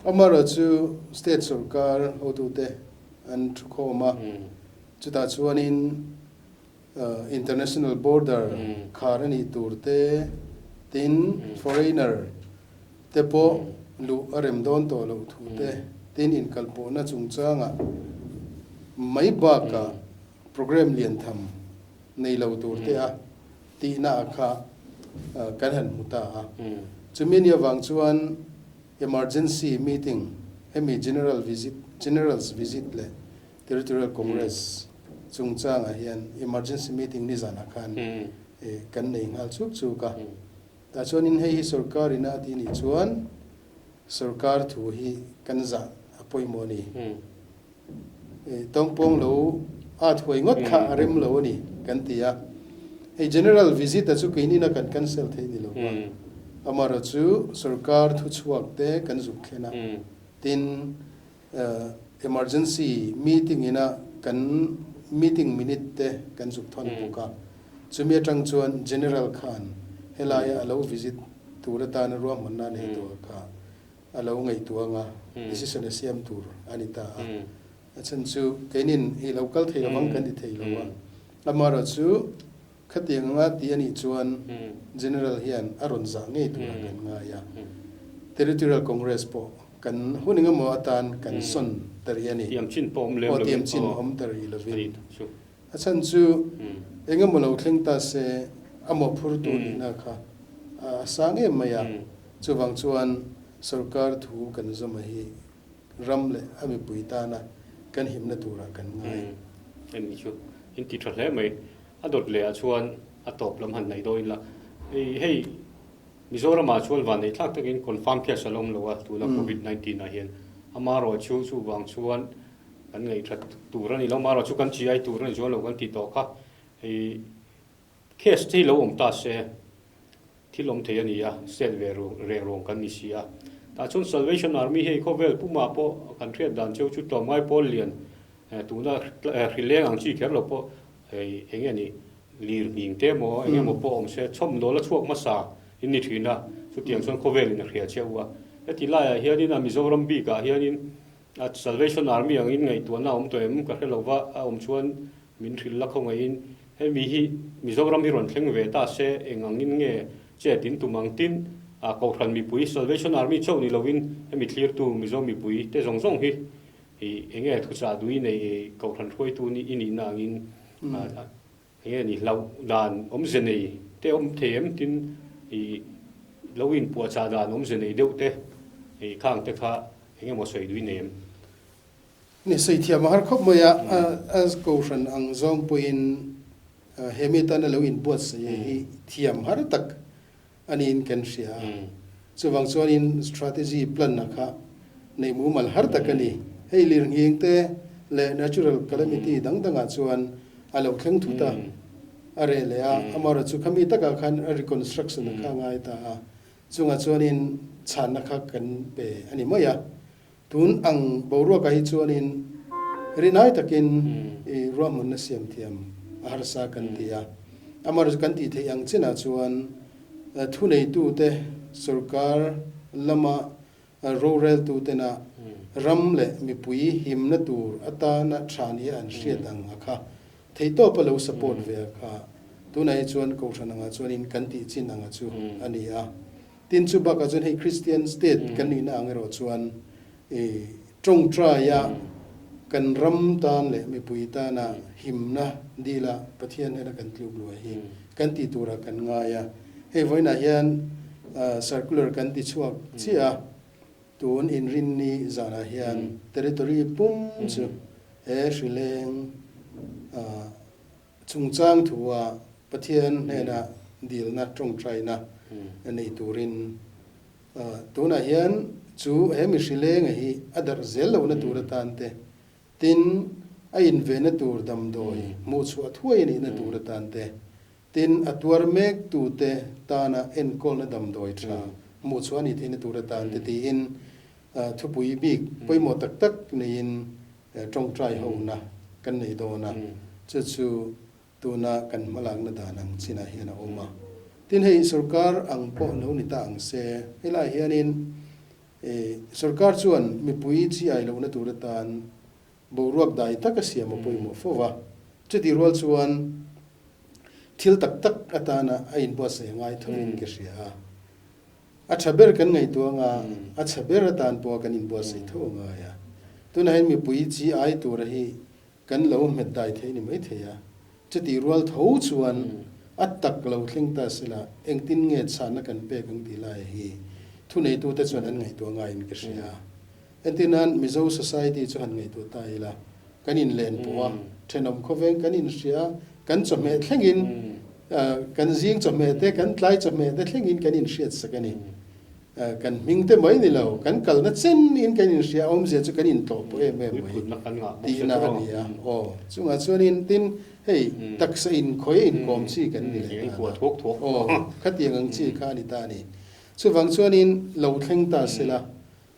Amaherawhchu State sorkar hotute an thu khawm a, chutah chuanin International border khar a nih tur te, tin foreigner te pawh luh a rem dawn tawh loh thu te, tin inkalpawhna chungchangah mai bakah program lian tham nei lo tur te a tihna a kha kan han hmu ta a. Chumi ni avang chuan emergency meeting hemi general visit, general's visit leh Territorial Congress chungchangah hian emergency meeting nizanah khan kan nei nghal chuk chuk a. Tah chuanin hei hi sorkar ina a tih nih chuan sorkar thu hi kan zah a pawimawh a ni. Tawngpawng lo at huai ngawt kha a rem lo a ni kan ti a. Hei general visit a chu keinin a kan cancel theih ni lo va. Amaherawhchu sorkar thuchhuak te kan zuk thlen a. Tin, Emergency meeting ina kan meeting minute te kan zuk thawn bawk a, chumi atang chuan General khan helaia a lo visit tur atana ruahmanna a nei tur kha a lo ngaihtuah anga decision a siam tur a ni ta a. A chhan chu keinin i lo kal thei lovang kan ti thei lo a, amaherawhchu Khatiang anga ti a nih chuan General hian a rawn zah ngei turah kan ngai a. Territorial Congress pawh kan hun engemaw atan kan sawn ta rih a ni. Tiam chin pawh awm lem lovin. Aw tiam chin awm ta rih lovin. A chhan chu engemaw lo thleng ta se a mawhphurtu nihna kha a sang em mai a. Chuvang chuan sorkar thu kan zawm a hi ram leh a mipui tana kan himna turah kan ngai. Hemi chu in ti tha hle mai. A dawt leh ah chuan a tawp lam han hnaih dawn ila. Hei Mizoram ah chuan van neih thlak takin confirm case a la awm lo a tuna covid 19 ah hian. Amaherawh chu chuvang chuan kan ngaihṭhat tur a ni lo. Amaherawh chu kan chi ai tur a ni chuan lo kan tih tawh kha. Hei case te hi lo awm ta se thil awm thei a ni a, set ve reng ruang kan ni si a. Tah chuan Salvation Army hei khawvel pumah pawh kan hriat dan cheu chu tlawmngai pawl lian tuna hrileng ang chi kher lo pawh hei eng nge ni lir nghing te emaw eng emaw pawh awm se chhawmdawl a chhuak hmasa in ni thin a, chutiang chuan khawvelin a hria cheu a. Heti laiah hianin a Mizoram bikah hianin Salvation Army angin ngaihtuahna a awm tawh em ka hre lo va, a awm chuan Min hrilh la khawngaihin hemi hi Mizoram hi rawn thleng ve ta se eng angin nge chet in tum ang tin a Kohhran mipui Salvation Army chauh ni lovin hemi thlirtu Mizo mipui te zawng zawng hi ih eng nge thuchah duh i nei Kohhran hruaitu ni i nihna angin eng nge ni hlauh dan awmze nei te awm thei em tin ih lo inpuahchah dan awmze nei deuh te ih khang te kha eng emaw sawi duh i nei em? Ni sawi thiam a har khawp mai a, a kohhran ang zawng pawhin he mi tana lo inbuatsaih hi thiam har tak a niin kan hria a. Chuvang chuanin strategy plan a kha neih mumal har tak a ni. Hei lirnghing te leh natural calamity dang dangah chuan a lo thleng thut a, a reh leh a, amaherawhchu khami takah khan a reconstruction a kha a ngai ta a, chungah chuanin chhanna kha kan pe a ni mai a. Tun ang boruakah hi chuanin rinai takin i ruahmanna siam thiam a harsa kan ti a. Amaherawhchu kan tih theih ang chinah chuan thuneitute sorkar lama roreltutena ram leh mipui himna tur atana tha nia an hriat ang a kha theihtawp a lo support ve a kha tunah hi chuan kohhran angah chuanin kan tih chin anga chu a ni a. Tin chu bakah chuan hei Christian state kan nihna ang erawh chuan i tawngtaia kan ram tan leh mipui tana himna dila Pathian hnena kan tluk luai hi kan tih turah kan ngai a. Hei vawiinah hian circular kan ti chhuak chiah a. Tun Inrinni zanah hian territory pum chu he hrileng chungchang thua Pathian hnena dilna tawngtaina nei turin tunah hian chu he mi hrilenga hi a darh zel lohna tur atan te, tin a invehna tur damdawi hmuhchhuah thuai a nihna tur atan te, Tin, a tuar mek tute tana enkawlna damdawi tha hmuh chhuah a nih theihna tur atan te tiin thupui bik pawimawh tak tak neiin tawngtai hona kan nei dawn a, chu chu tuna kan hmalakna dan ang chinah hian a awm a. Tin, hei sorkar ang pawh lo ni ta ang se, helaiah hianin sorkar chuan mipui chi ai lohna tur atan Boruak dai taka siam a pawimawh fo va, chutih rual chuan thil tak tak atana a inbuatsaih a ngai thovin ka hria a. A tha ber kan ngaihtuah anga a chhe ber atan pawha kan inbuatsaih tho a ngai a. Tunah hian mipui chi ai tura hi kan lo hmet dai thei ni maithei a, chutih rual tho chuan a tak lo thleng ta sela engtin nge chhanna kan pek ang tih lai hi thuneitute chuan an ngaihtuah ngaiin ka hria a. Entirnan, Mizo society chu han ngaihtuah ta ila, kan inlen pawh a, thenawm khawveng kan inhria a, kan chawhmeh thlengin, kan zing chawhmeh te, kan tlai chawhmeh te thlengin kan inhriatsak a ni. Kan hming te mai ni lo, kan kalna chenin kan inhria a, awmzia chu kan intlawh pawh em em mai tihna a ni a. Aw, chungah chuanin tin, hei taksa inkhawi a inkawm chi kan ni leh ta a, aw, khatiang ang chi kha a ni ta a ni. Chuvang chuanin lo thleng ta sela,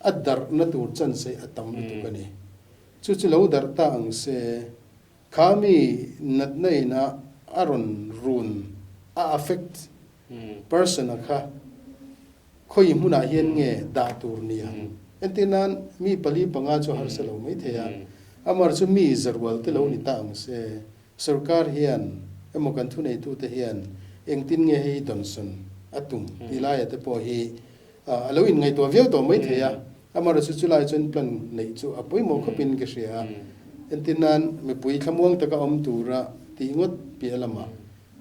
A darhna tur chanse a tam lutuk a ni. Chu chu lo darh ta ang se, kha mi natna ina a rawn run, a affect person a kha khawi hmunah hian nge dah tur ni ang? Entir nan mi pali panga chu harsa lo mai thei a, amar chu mi zarual te lo ni ta ang se, sorkar hian emaw kan thuneitute hian engtin nge hei dawnsawn a tum tih laia te pawh hi A lo inngaihtuah viau tawh mai thei a, amaherawhchu chu lai chuan plan neih chu a pawimawh khawpin ka hria a. Entir nan mipui thlamuang taka awm tura tih ngawt piah lamah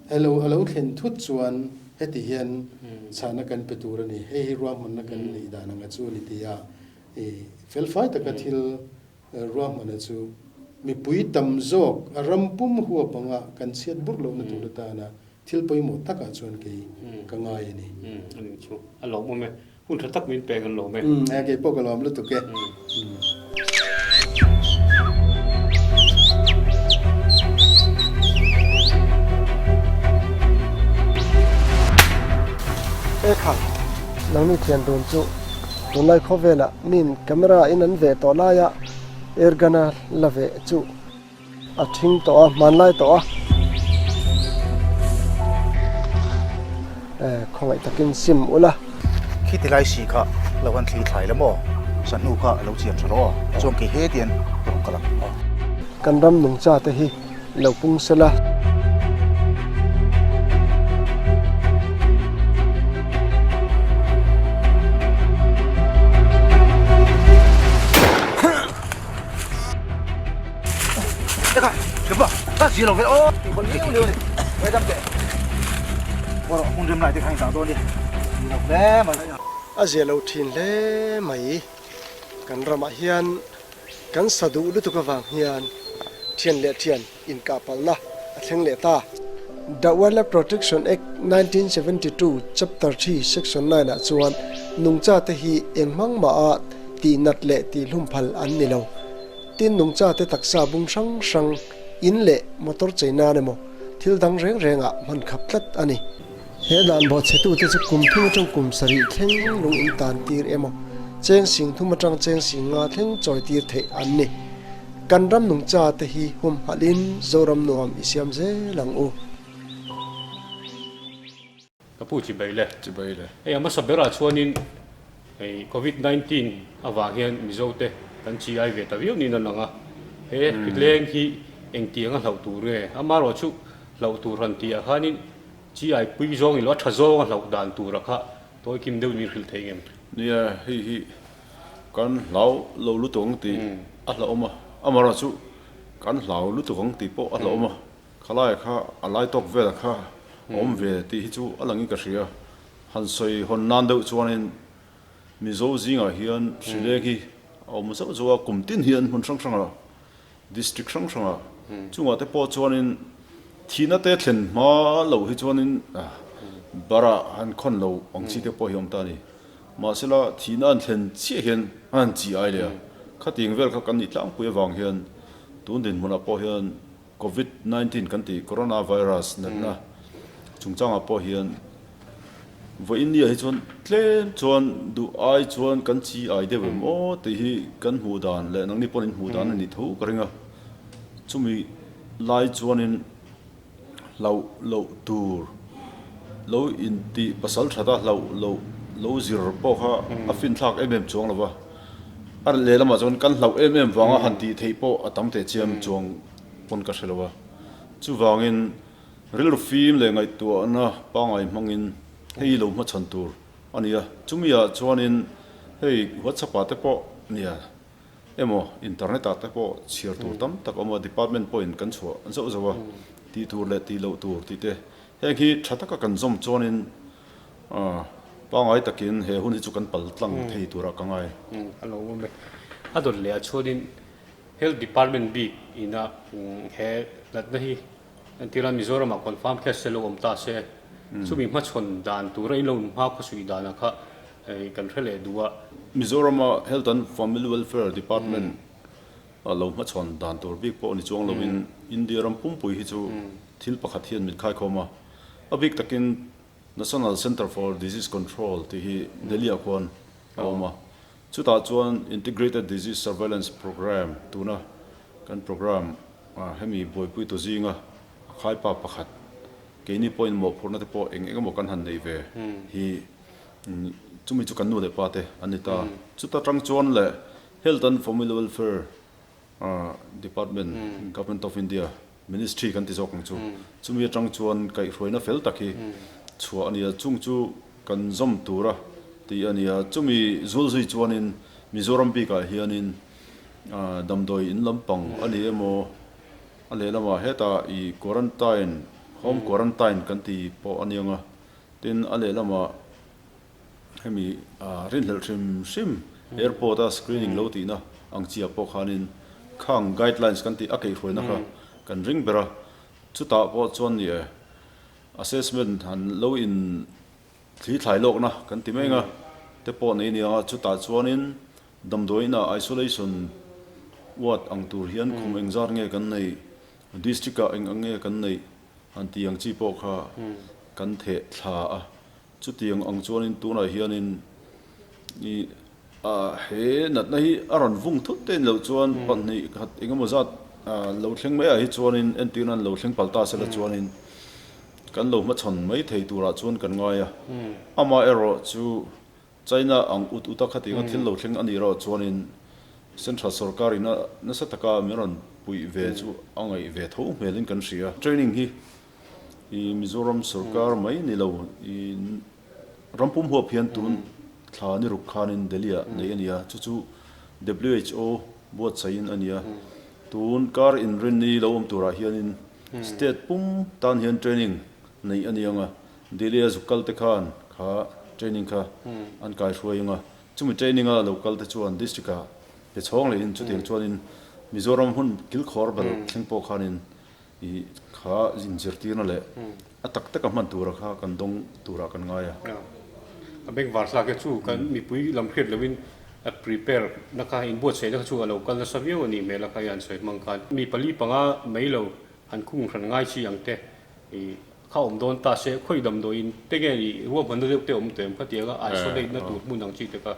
helo a lo thlen thut chuan heti hian chhahna kan pe tur a ni, hei hi ruahmanna kan neih dan anga chu a ni ti a, i felfai taka thil ruahmanna chu mipui tam zawk a ram pum huap anga kan chhiat burh lohna tur atana Thil pawimawh takah chuan kei ka ngai a ni. A nih chu. A lawmawm e. Hun tha tak min pek an lawm e. E kei pawh ka lawm lutuk e. E kha, nangni thian dun chu tunlai khawvelah min camera in an veh tawh laia airgun a la veh chu. A thing tawh a, hmanlai tawh a. Eh, khawngaih takin sim ula. Khi ti lai si kha lo han thli thlai la maw? Sahnu kha a lo chian tha rawh a, chuan kei he tian ka rawn kal ang. Kan ram nungcha te hi lo pung sela. A zia lo thin hle mai. Kan ramah hian kan sa duh lutuk avang hian thian leh thian inkahpalhna a thleng leh ta. The Wildlife Protection Act 1972 Chapter 3 Section 9 ah chuan nungcha te hi eng hmang maha tihnat leh tihhlum phal an ni lo. Tin nungcha te taksa bung hrang hrang, in leh motor chei nan emaw thil dang reng reng ah hman khap tlat a ni. He dan bawhchhetu te chu kum thum atang kum sarih thleng lung in tan tir emaw cheng sing thum atang cheng sing nga thleng chawi tir theih an ni. Kan ram nungcha te hi humhalh in Zoram nuam i siam zel ang u. Ka pu chibai le. Chibai le. Hei a hmasa berah chuanin hei Covid 19 avang hian Mizo te kan chi ai ve ta viau niin a lang a. He hrileng hi engtiang a hlauh tur nge? Amaherawh chu hlauh tur han tih ah khanin chi ai pui zawng ilo a tha zawng a hlauh dan tura kha tawi kim deuh niin hrilh thei ngem? Nia, hei hi kan hlau lo lutuk ang tih a hlauhawm a. Amaherawh chu kan hlau lutuk ang tih pawh a hlauhawm a. Khalai kha a lai tawk vel kha a awm ve tih hi chu a langin ka hria. Han sawi hawn nan deuh chuanin Mizo zingah hian hrileng hi a awm zauh zauh a, kum tin hian hmun hrang hrangah, district hrang hrangah chungah te pawh chuanin thihna te thlen hma loh hi chuanin barah han khawn lo ang chi te pawh hi a awm ta a ni. Mahsela thihna an thlen chiah hian a han chi ai leh a, khatiang vel kha kan nih tlangpui avang hian tun dinhmunah pawh hian Covid 19 kan tih Corona virus natna chungchangah pawh hian vawiin nia hi chuan tlem chuan duh ai chuan kan chi ai deuh em aw tih hi kan hmuh dan leh nangni pawhin in hmuh dan a nih tho ka ring a. Chumi lai chuanin hlauh loh tur lo intih pasal that a hlauh loh lo zir pawh kha a finthlak em em chuang lo va. A lehlamah chuan kan hlauh em em vanga han tih theih pawh a tam teh chiam chuang pawn ka hre lo a. Chuvangin rilru fim leh ngaihtuahna pangngai hmangin hei lo hmachhan tur a ni a. Chumi-ah chuanin hei WhatsApp ah te pawh nia emaw internet ah te pawh chhiar tur tam tak a awm a, department pawhin kan chhuah zauh zauh a, tih tur leh tih loh tur tih te. Heng hi tha taka kan zawm chuanin pangngai takin he hun hi chu kan pal tlang thei turah ka ngai. A lo awm e. A dawt leh ah chuanin Health Department bik ina he natna hi entir a Mizoramah confirm case te lo awm ta se, chumi hmachhawn dan tura in lo hma khawsuih danah kha kan hre leh duh a. Mizorama Health and Family Welfare Department a lo hmachhawn dan tur bik pawh ni chuang loin India ram pumpui hi chu thil pakhat hian min khaikhawm a, a bik takin National Centre for Disease Control tih hi Delhi-ah khuan a awm a, chutah chuan Integrated Disease Surveillance Programme tuna kan programme hemi buaipuitu zinga a khaipa pakhat keini pawhin mawhphurhna te pawh eng eng emaw kan han nei ve hi chumi chu kan nu leh pa te an ni ta. Chuta tang chuan leh Health and Family Welfare Department, Government of India, Ministry kan ti zawk ang chu. Chumi atang chuan kaihhruaina fel tak hi chhuah a ni a, chung chu kan zawm tura tih a ni a. Chumi zul zui chuanin Mizoram bikah hianin damdawi in lampang a ni emaw, a lehlamah hetah i quarantine, home quarantine kan ti pawh a ni ang a, tin a lehlamah Hemi rinhlelh hrim hrim airport a screening lo tihna ang chiah pawh khanin khang guidelines kan tih a keihruaina kha kan ring ber a, chutah pawh chuan ni e assessment han lo in thli thlai lawkna kan ti mai anga te pawh nei nia chutah chuanin damdawiin ah isolation ward ang tur hian khum engzat nge kan neih district ah eng ang nge kan neih han tih ang chi pawh kha kan theh thla a. Chutiang ang chuanin tunah hianin i he natna hi a rawn vung thut te loh chuan pahnih khat engemaw zat lo thleng mai ah hi chuanin entirna an lo thleng palh ta sela chuanin kan lo hmachhawn mai thei turah chuan kan ngai a. Amaherawh chu China ang ut ut a khatianga thil lo thleng a nih erawh chuanin Central sorkar ina nasa taka min rawn puih ve chu a ngaih ve tho hmelin kan hria. Training hi I Mizoram sorkar mai ni lo, i ram pum huap hian tun thla ni ruk khanin Delhi ah neih a ni a, chu chu who buatsaihin a ni a. Tun kar inrinni lo awm turah hianin state pum tan hian training neih a ni ang a, Delhi a zuk kal te khan kha training kha an kaihruai ang a, chumi training a lo kal te chuan district ah pe chhawng lehin chutiang chuanin Mizoram hun kilkhawr ber thleng pawh khanin I kha inzirtirna leh a tak taka hman tura kha kan dawng turah kan ngai a. A bengvar thlak hi chu kan mipui lam hriat loin a prepare na kha inbuatsaihna kha chu a lo kal nasa viau a nih hmel a kha hian sawi hmang khan mi pali panga mai lo han khung hran ngai chi ang te i kha awm dawn ta se khawi damdawiin te nge i ruahmanna deuh te awm tawh em khatiang a isolate na tur hmun ang chi te kha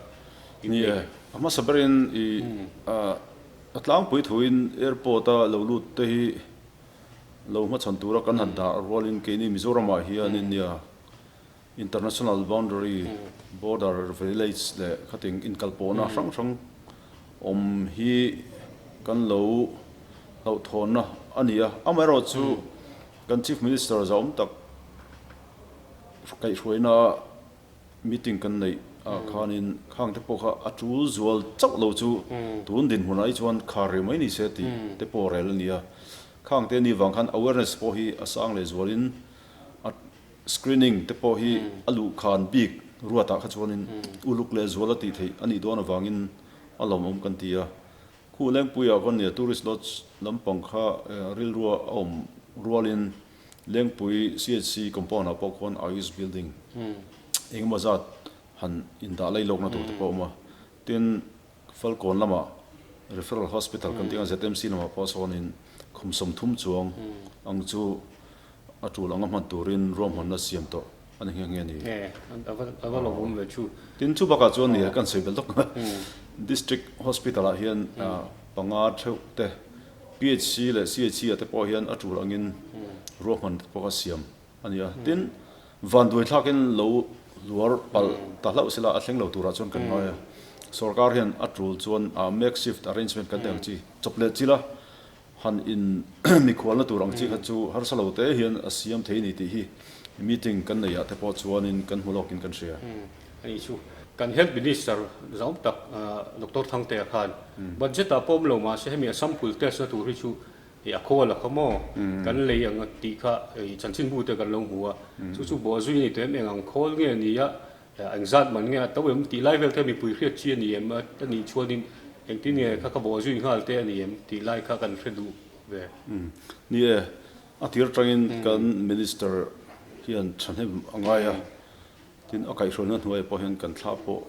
Ni e, a hmasa berin i A tlangpui thuin airport a lo lut te hi lo hmachhan tura kan han dah rualin keini Mizoramah hianin nia international boundary border village leh khating inkalpawhna hrang hrang awm hi kan lo hlauhthawnna a ni a. Amaherawhchu kan Chief Minister zahawm tak kaihhruaina Meeting kan neih ah khanin khang te pawh kha a tul zual chauh lo chu tun dinhmunah hi chuan khar rih mai ni se tih te pawh rel a ni a. Khang te ni vang khan awareness pawh hi a sang leh zualin a screening te pawh hi a luhkhan bik Ruatah kha chuanin uluk leh zual a tih theih a nih dawn avangin a lawmawm kan ti a. Khu Lengpuiah khawn nia Tourist Lodge lampang kha rilrua a awm rualin Lengpui CHC compound ah pawh khuan Ayush building engemaw zat han indah lailawkna tur te pawh a awm a. Tin, Falkawn lamah Referral Hospital kan tih ang ZMC lamah pawh sawnin khum 30 chuang ang chu a tul anga hman turin ruahmanna siam tawh a ni nghe nghe a ni. A va lawmawm ve chu. Tin, chu bakah chuan ni kan sawi belh lawk a, District Hospital ah hian panga theuh te PHC leh CHC ah te pawh hian a tul angin ruahman te pawh a siam a ni a. Tin, vanduai thlakin lo hluar palh ta hlauh sela a thleng lo turah chuan kan ngai a. Sorkar hian a tul chuan makeshift arrangement kan tih ang chi chawp leh chila han in mikhualna tur ang chi kha chu harsa lo te hian a siam thei a ni tih hi meeting kan neih ah te pawh chuanin kan hmu lawkin kan hria. A nih chu. Kan Health Minister zau tak Doctor Thangtea khan budget ah pawh awm lo mahse hemi a sample test na tur hi chu a khawl a kha maw kan lei ang tih kha chanchinbu te kan lo hmu a, chu chu bawhzui a ni tawh em eng ang khawl nge a ni a, Engzat man nge a to em tih lai vel te mipui hriat chi a ni em a nih chuanin engtin nge kha ka bawh zui nghal te a ni em tih lai kha kan hre duh ve. Ni e, a tir atangin kan Minister hian thahnem a ngai a, tin a kaihhruaina hnuaiah pawh hian kan thla pawh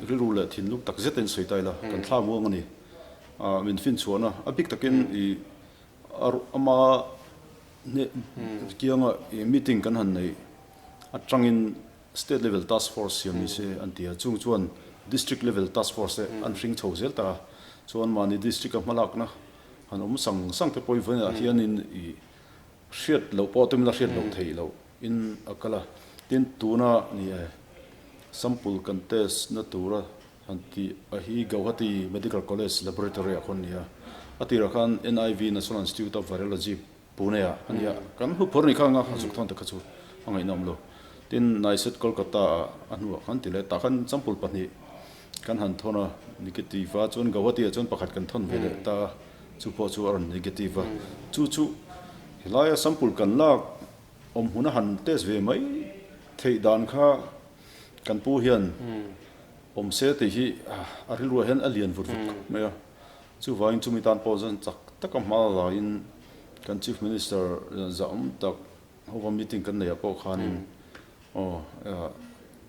rilru leh thinlung tak zetin sawi ta ila, kan thla muang a ni. Min finchhuahna a bik takin i ama kianga meeting kan han neih atangin State level task force siam ni se an ti a, chung chuan district level task force te an hring chho zel ta a, chuan mahni district a hmalakna han awm sang sang te pawh i vawiinah hianin i hriat loh pawh tumila hriat loh theih loh in a kal a, tin tuna ni e sample kan test na tura han tih a hi Gauhati Medical College Laboratory ah khawn ni a, a tirah khan NIV National Institute of Virology Pune ah a nia, kan hmu phur ni kha anga a zuk thawn te kha chu a ngaihnawm lo. Tin, Naiset Kolkata ah a hnuah khan ti leh tah khan sample pahnih kan han thawn a, negative a, chuan Gauhati ah chuan pakhat kan thawn ve leh ta a, chu pawh chu a rawn negative a. Chu chu helaia sample kan lak awm hmuna han test ve mai theih dan kha kan pu hian awm se tih hi a rilruah hian a lian vut vut khawp mai a. Chuvangin chumi tan pawh chuan chak taka hma laiin kan Chief Minister zahawm tak hova meeting kan neihah pawh khanin aw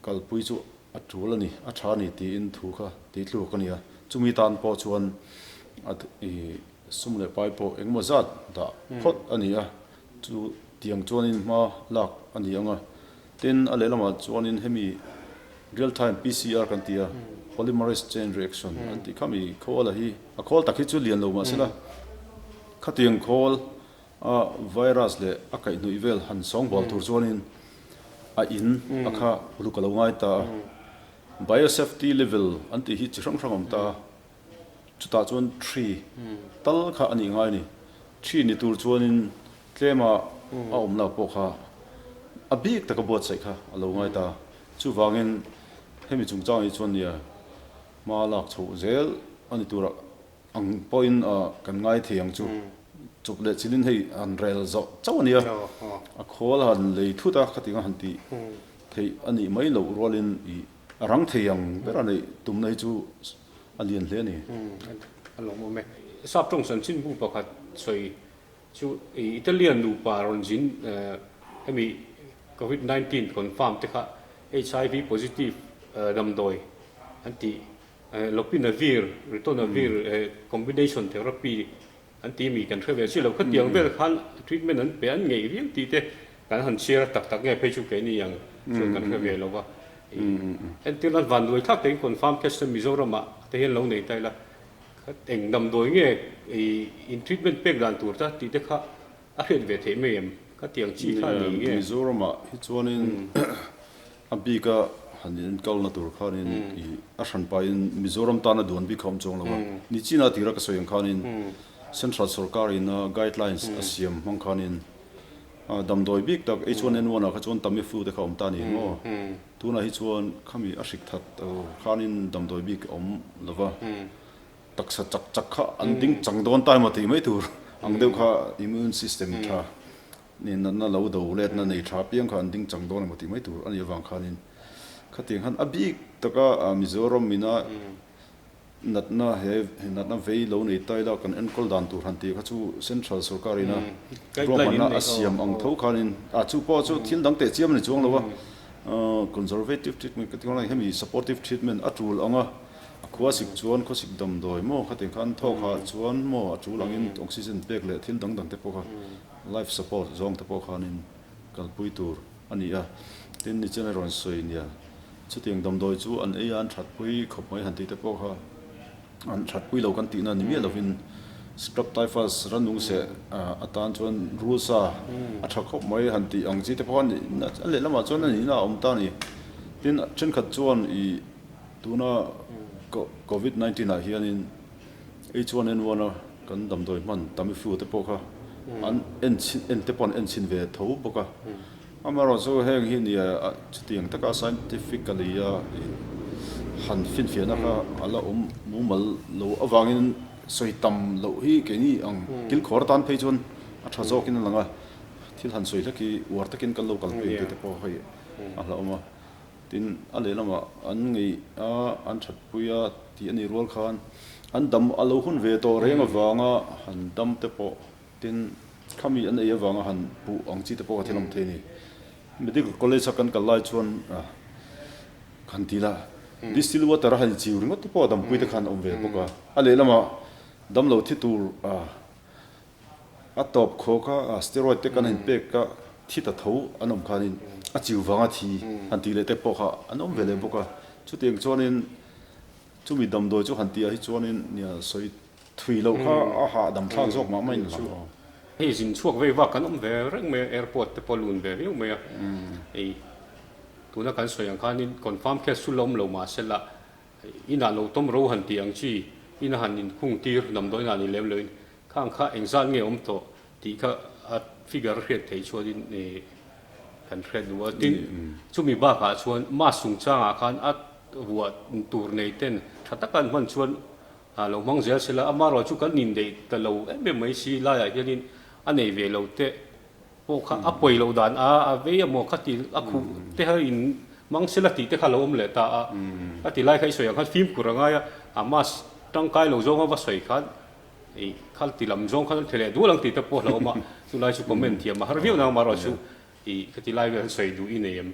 kalpui chu a tul a ni, a tha a ni tiin thu kha tih tluk a ni a. Chumi tan pawh chuan i sum leh pai pawh engemaw zat dah phawt a ni a, chu tiang chuanin hma lak a ni ang a. Tin, a lehlamah chuanin hemi real time PCR kan ti a, polymerase chain reaction an tih kha mi khawl a hi, a khawl tak hi chu lian lo mahsela khatiang khawl a virus leh a kaihhnawih vel han sawngbawl tur chuanin a in a kha uluk a lo ngai ta a. Biosafety level an tih hi chi hrang hrang a awm ta a, chutah chuan thi tal kha a nih ngai a ni. Thi ni tur chuanin Tlema a awm lo pawh kha a bik taka buatsaih kha a lo ngai ta. Chuvangin hemi chungchang hi chuan nia hma lak chhoh zel a ni turah ang pawhin kan ngai thei ang chu. Chawp leh chilin hei han rel zawh chauh a nia, a khawl han lei thut a khatiang a han tih theih a nih mai loh rualin i a rang thei ang ber a neih tumna hi chu a lian hle a ni. A lawmawm e. Sap tawng chanchinbu pakhat sawi Chu Italian nupa rawn zin hemi Covid 19 confirm te kha HIV positive damdawi an tih Lopinavir, Ritonavir combination therapy an tih mi kan hre ve chi lo. Khatiang vel khan treatment an pe an ngeih viau tih te kan han chhiar a tak tak nge phei chu keini ang chuan kan hre ve lo va. Entir nan vanduai thlak takin confirm case te Mizoram ah te hian lo nei ta ila Eng damdawi nge i in treatment pek dan tur ta tih te kha a hriat ve theih mai em? Ka tiang chi kha a ni nge? Mizoramah hi chuanin a bika han inkalna tur khanin i a hranpain Mizoram tana duan bik kha awm chuang lo a. Nichina tira ka sawi ang khanin Central sorkarin a guidelines a siam hmang khanin damdawi bik tak H1N1 ah kha chuan Tamiflu te kha awm ta a ni maw? Tunah hi chuan khami a hrik that khanin damdawi bik a awm lo va, taksa chak chak kha an ding chang dawn ta emaw tih mai tur ang deuh kha immune system tha nen natna lo do letna nei tha apiang kha an ding chang dawn emaw tih mai tur a nih avang khanin. Khatiang khan a bik taka Mizoram ina natna he natna vei lo nei ta ila kan enkawl dan tur han tih kha chu Central sorkar ina ruahmanna a siam ang tho khanin a chu pawh chu thil dang teh chiam a ni chuang lo a, conservative treatment ka ti ang hemi supportive treatment a tul ang a, a khua sik chuan khawsik damdawi maw khatiang khan thawk ah chuan maw a tul angin oxygen pek leh thil dang dang te pawh kha life support zawng te pawh khanin kalpui tur a ni a, tin nichen a rawn sawi nia, chutiang damdawi chu an ei a an thatpui khawp mai han tih te pawh kha an thatpui lo kan tihna ni miah lovin scrub typhus rannung seh atan chuan rul sa a tha khawp mai han tih ang chi te pawh kha a lehlamah chuan a nihna a awm ta a ni. Tin, thenkhat chuan ih tuna covid 19 ah hianin H1N1 a kan damdawi hman Tamiflu te pawh kha an en chhin en te pawh an en chhin ve tho bawk a. Amaherawh chu heng hi nia chutiang taka scientifically a han finfiahna kha a la awm mumal lo avangin sawi tam loh hi keini ang kilkhawr atan phei chuan a tha zawkin a lang a. Thil han sawi hlek hi uar takin kan lo kalpui ang tih te pawh hei a hlauhawm a. Tin, a lehlamah an ngeih a, an thatpui a tih a nih rual khan an dam a lo hun ve tawh reng avanga han dam te pawh tin khami an ei avanga han puh ang chi te pawh ka thil awm thei a ni. Medical College a kan kal lai chuan han ti la, distilled water a han inchiu ringawt te pawh a dampui te khan a awm ve bawk a. A lehlamah damlo thi tur A tawp khawk a, steroid te kan in pek a, thi ta tho an awm khanin a chiu vanga thi han tih leh te pawh kha an awm ve leh bawk a. Chutiang chuanin chumi damdawi chu han tih ah hi chuanin nia sawi thui loh kha a hahdam thlak zawk mah mah in a lang aw. Hei zin chhuak vei vak kan awm ve reng mai a, airport te pawh lun ve viau mai a, hei tuna kan sawi ang khanin confirm case chu la awm lo mahse la inah lo tawm ro han tih ang chi ina han inkhung tir damdawi inah ni lem loin Khang kha engzat nge awm tawh tih kha a figure hriat theih chuanin kan hriat duh a. Tin, chumi bakah chuan mask chungchangah khan a vuah tur nei ten tha taka an hman chuan lo hmang zel se la, amaherawhchu chu kan indeih ta lo em em mai si laiah hianin a nei ve lo te pawh kha a pawi loh dan a a vei emaw kha ti a khuh te kha in hmang sela tih te kha lo awm leh ta a. A ti lai kha i sawi ang khan fimkhur a ngai a, a mask tangkai lo zawnga va sawi khan Ih, khal ti lam zawng khan an thei leh dual ang tih te pawh a hlauhawm a, chulai chu comment thiam a har viau nang marawh chu ih khati lai vel han sawi duh i nei em?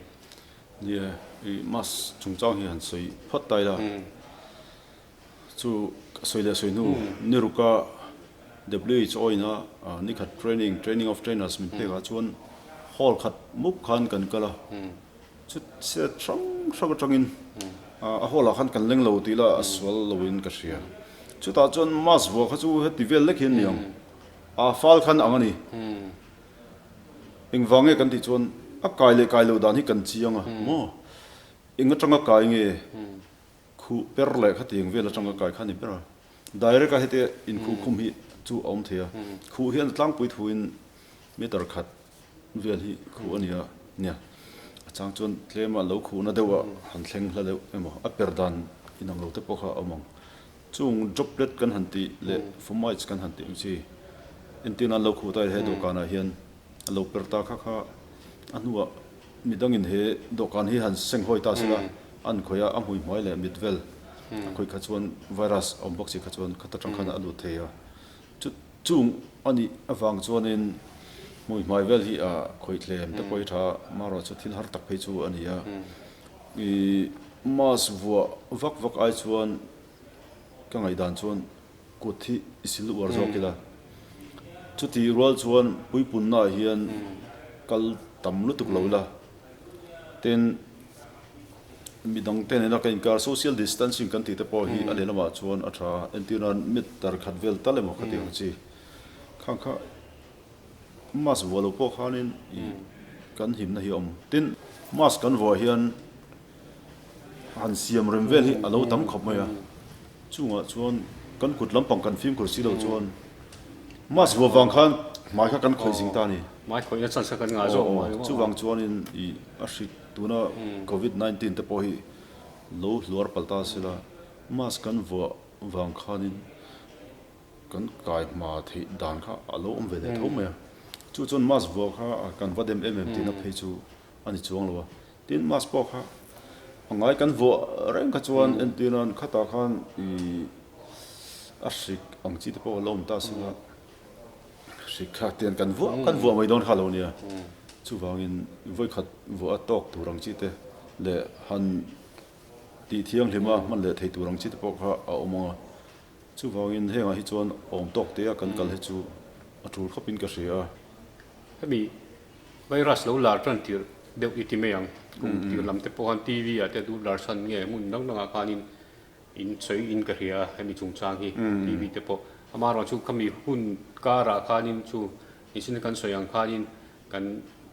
Nia, ih mask chungchang hi han sawi phawt ta ila, chu ka sawi leh sawi hnu ni ruka WHO ina nikhat training, training of trainers min pek ah chuan hall khat mup khan kan kal a, Chu set hrang hrang atangin a hall ah khan kan leng lo tih lah a sual lo in ka hria. Chutah chuan mask vuah kha chu heti vel lek hian ni ang. A fal khan ang a ni. Engvang nge kan tih chuan a kai leh kai loh dan hi kan chiang a maw? Eng atanga kai nge khuh per leh khatiang vel atanga kai kha a ni ber a. Direct a heti inkhuh khum hi chu a awm thei a. Khuh hian a tlangpui thuin meter khat vel hi khuh a ni a, nia a chang chuan tlema lo khuhna deuh a han thleng hla deuh emaw a per dan inang lo te pawh kha a awm ang. Chung droplet kan han tih leh fomites kan han tih ang chi entir nan lo khuh ta ila he dawhkanah hian a lo per ta kha kha a hnuah midangin he dawhkan hi han senghawi ta sela an khawih a, a hmui hmai leh mit vel a khawih kha chuan virus a awm bawk si kha chuan khata tang khan a lut thei a. Chu chung a nih avang chuanin hmui hmai vel hi a khawih thlem te pawh hi tha a, marawh chu thil har tak phei chu a ni a. Ih mask vuah vak vak ai chuan ka ngaihdan chuan kut hi i sil uar zawk ila. Chuti rual chuan puipunna ah hian kal tam lutuk lo ila. Tin. Midang te nena ka inkar social distancing kan tih te pawh hi a lehlamah chuan a tha a, entir nan meter khat vel tal emaw kha tih ang chi. Khang kha mask vuah lo pawh khanin ih kan himna hi a awm. Tin, mask kan vuah hian han siam rem vel hi a lo tam khawp mai a, chungah chuan kan kut lampang kan fimkhur si lo chuan mask vuah vang khan hmai kha kan khawih zing ta a ni. Hmai khawihna chance kha kan ngah zawk mai. Chuvang chuanin ih a hrik. Tuna Covid 19 te pawh hi lo hluar palh ta sela, mask kan vuah vang khanin kan kai hma theih dan kha a lo awm ve leh tho mai a. Chu chuan mask vuah kha kan va dem em em tihna phei chu a ni chuang lo a. Tin, mask pawh kha. A ngai kan vuah reng kha chuan entir nan khatah khan ih a hrik ang chi te pawh a lo awm ta sin a, hrik kha tian kan vuah kan vuah mai dawn kha lo nia. Chuvangin vawikhat vuah a tawk tur ang chi te leh han tih thianghlim a hman leh thei tur ang chi te pawh kha a awm ang a. Chuvangin hengah hi chuan awm tawk te a kan kal hi chu a tul khawpin ka hria a. Hemi virus lo lar tan tir deuh i ti mai ang. Kum tir lam te pawh khan TV ah te duh lar chhan nge hmun dang dangah khanin in sawi in ka hria a hemi chungchang hi TV te pawh. Amaherawhchu chu khami hun karah khanin chu nichina kan sawi ang khanin kan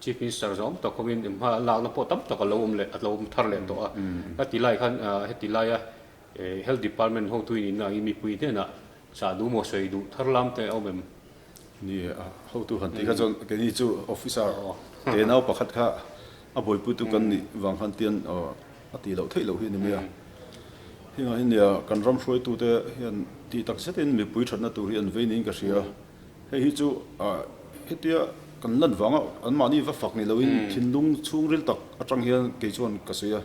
Chief Minister zawng tak hovin hma lakna pawh tam tak a lo awm leh a lo awm thar leh tawh a. Heti lai khan heti laia Health Department hotu in inna angin mipui hnenah chah duh maw sawi duh thar lam te a awm em? Ni a, hotu han tih kha chuan keini chu officer te nau pakhat kha a buaipuitu kan nih vang khan tian a tih loh theih loh hi a ni mai a. Hengah hian nia kan ram hruaitute hian tih tak zetin mipui thatna tur hi an vei niin ka hria. Hei hi chu hetia kan lan vanga anmahni va fak ni loin thinlung chhungril tak atang hian kei chuan ka sawi a,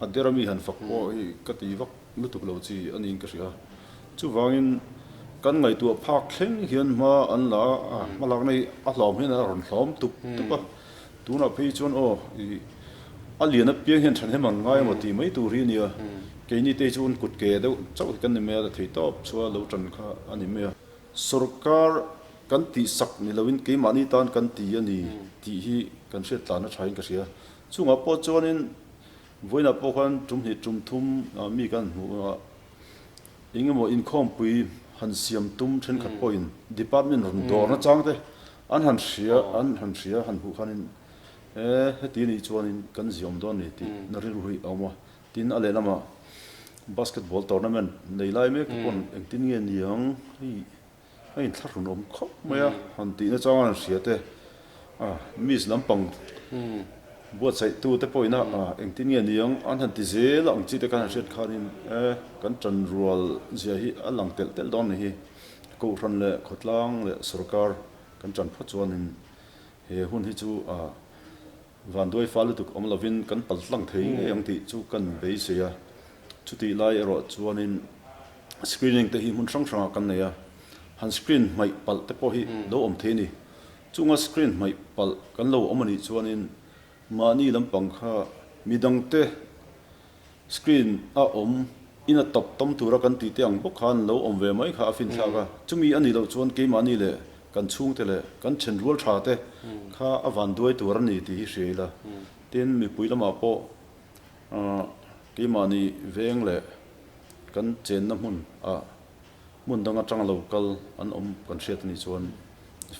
a dera mi han fak pawh hi ka ti vak lutuk lo chi a niin ka hria. Chuvangin kan ngaihtuah phak thleng hian hma an la a, hma lakna hi a hlawm hian a rawn hlawm tup tup a, tunah phei chuan aw ih a lian apiang hian thahnem an ngai emaw tih mai tur hi a nia, keini te hi chu an kut ke deuh chauh hi kan ni mai a, theihtawp chua lo tan kha a ni mai a. Sorkar kan tihsak ni loin keimahni tan kan ti a ni tih hi kan hriat tlan a thain ka hria. Chungah pawh chuanin vawiinah pawh khan tum hnih tum thum mi kan hmu a, eng emaw inkhawmpui han siam tum thenkhat pawhin department rawn dawr nachang te an han hria an han hria han hmuh khanin e heti anih chuanin kan ziawm dawn a ni tih na rilru hi a awm a. Tin, a lehlamah basketball tournament nei lai mek te pawn engtin nge niang hei a inthlahrun awm khawp mai a, han tih nachang a han hria te, a miss lampang buatsaihtu te pawhin a engtin nge niang an han ti zel ang chi te khan han hriat khanin e kan tanrual zia hi a lang telh telh dawn a ni hi. Kohhran leh khawtlang leh sorkar kan tan phawt chuanin he hun hi chu a Vanduai fa lutuk awm lovin kan pal tlang thei ngei ang tih chu kan beisei a. Chutih lai erawh chuanin screening te hi hmun hrang hrangah kan nei a, han screen hmaih palh te pawh hi lo awm thei a ni. Chunga screen hmaih palh kan lo awm a nih chuanin mahni lampang kha midangte Screen a awm in a tawp tawm tura kan tih te ang bawk khan lo awm ve mai kha a finthlak a, chumi a nih loh chuan keimahni leh kan chhungte leh kan thenrual tha te kha a van duai tur a ni tih hi hria ila. Tin, mipui lamah pawh keimahni veng leh kan chenna hmun ah hmun dang atanga lo kal an awm kan hriat a nih chuan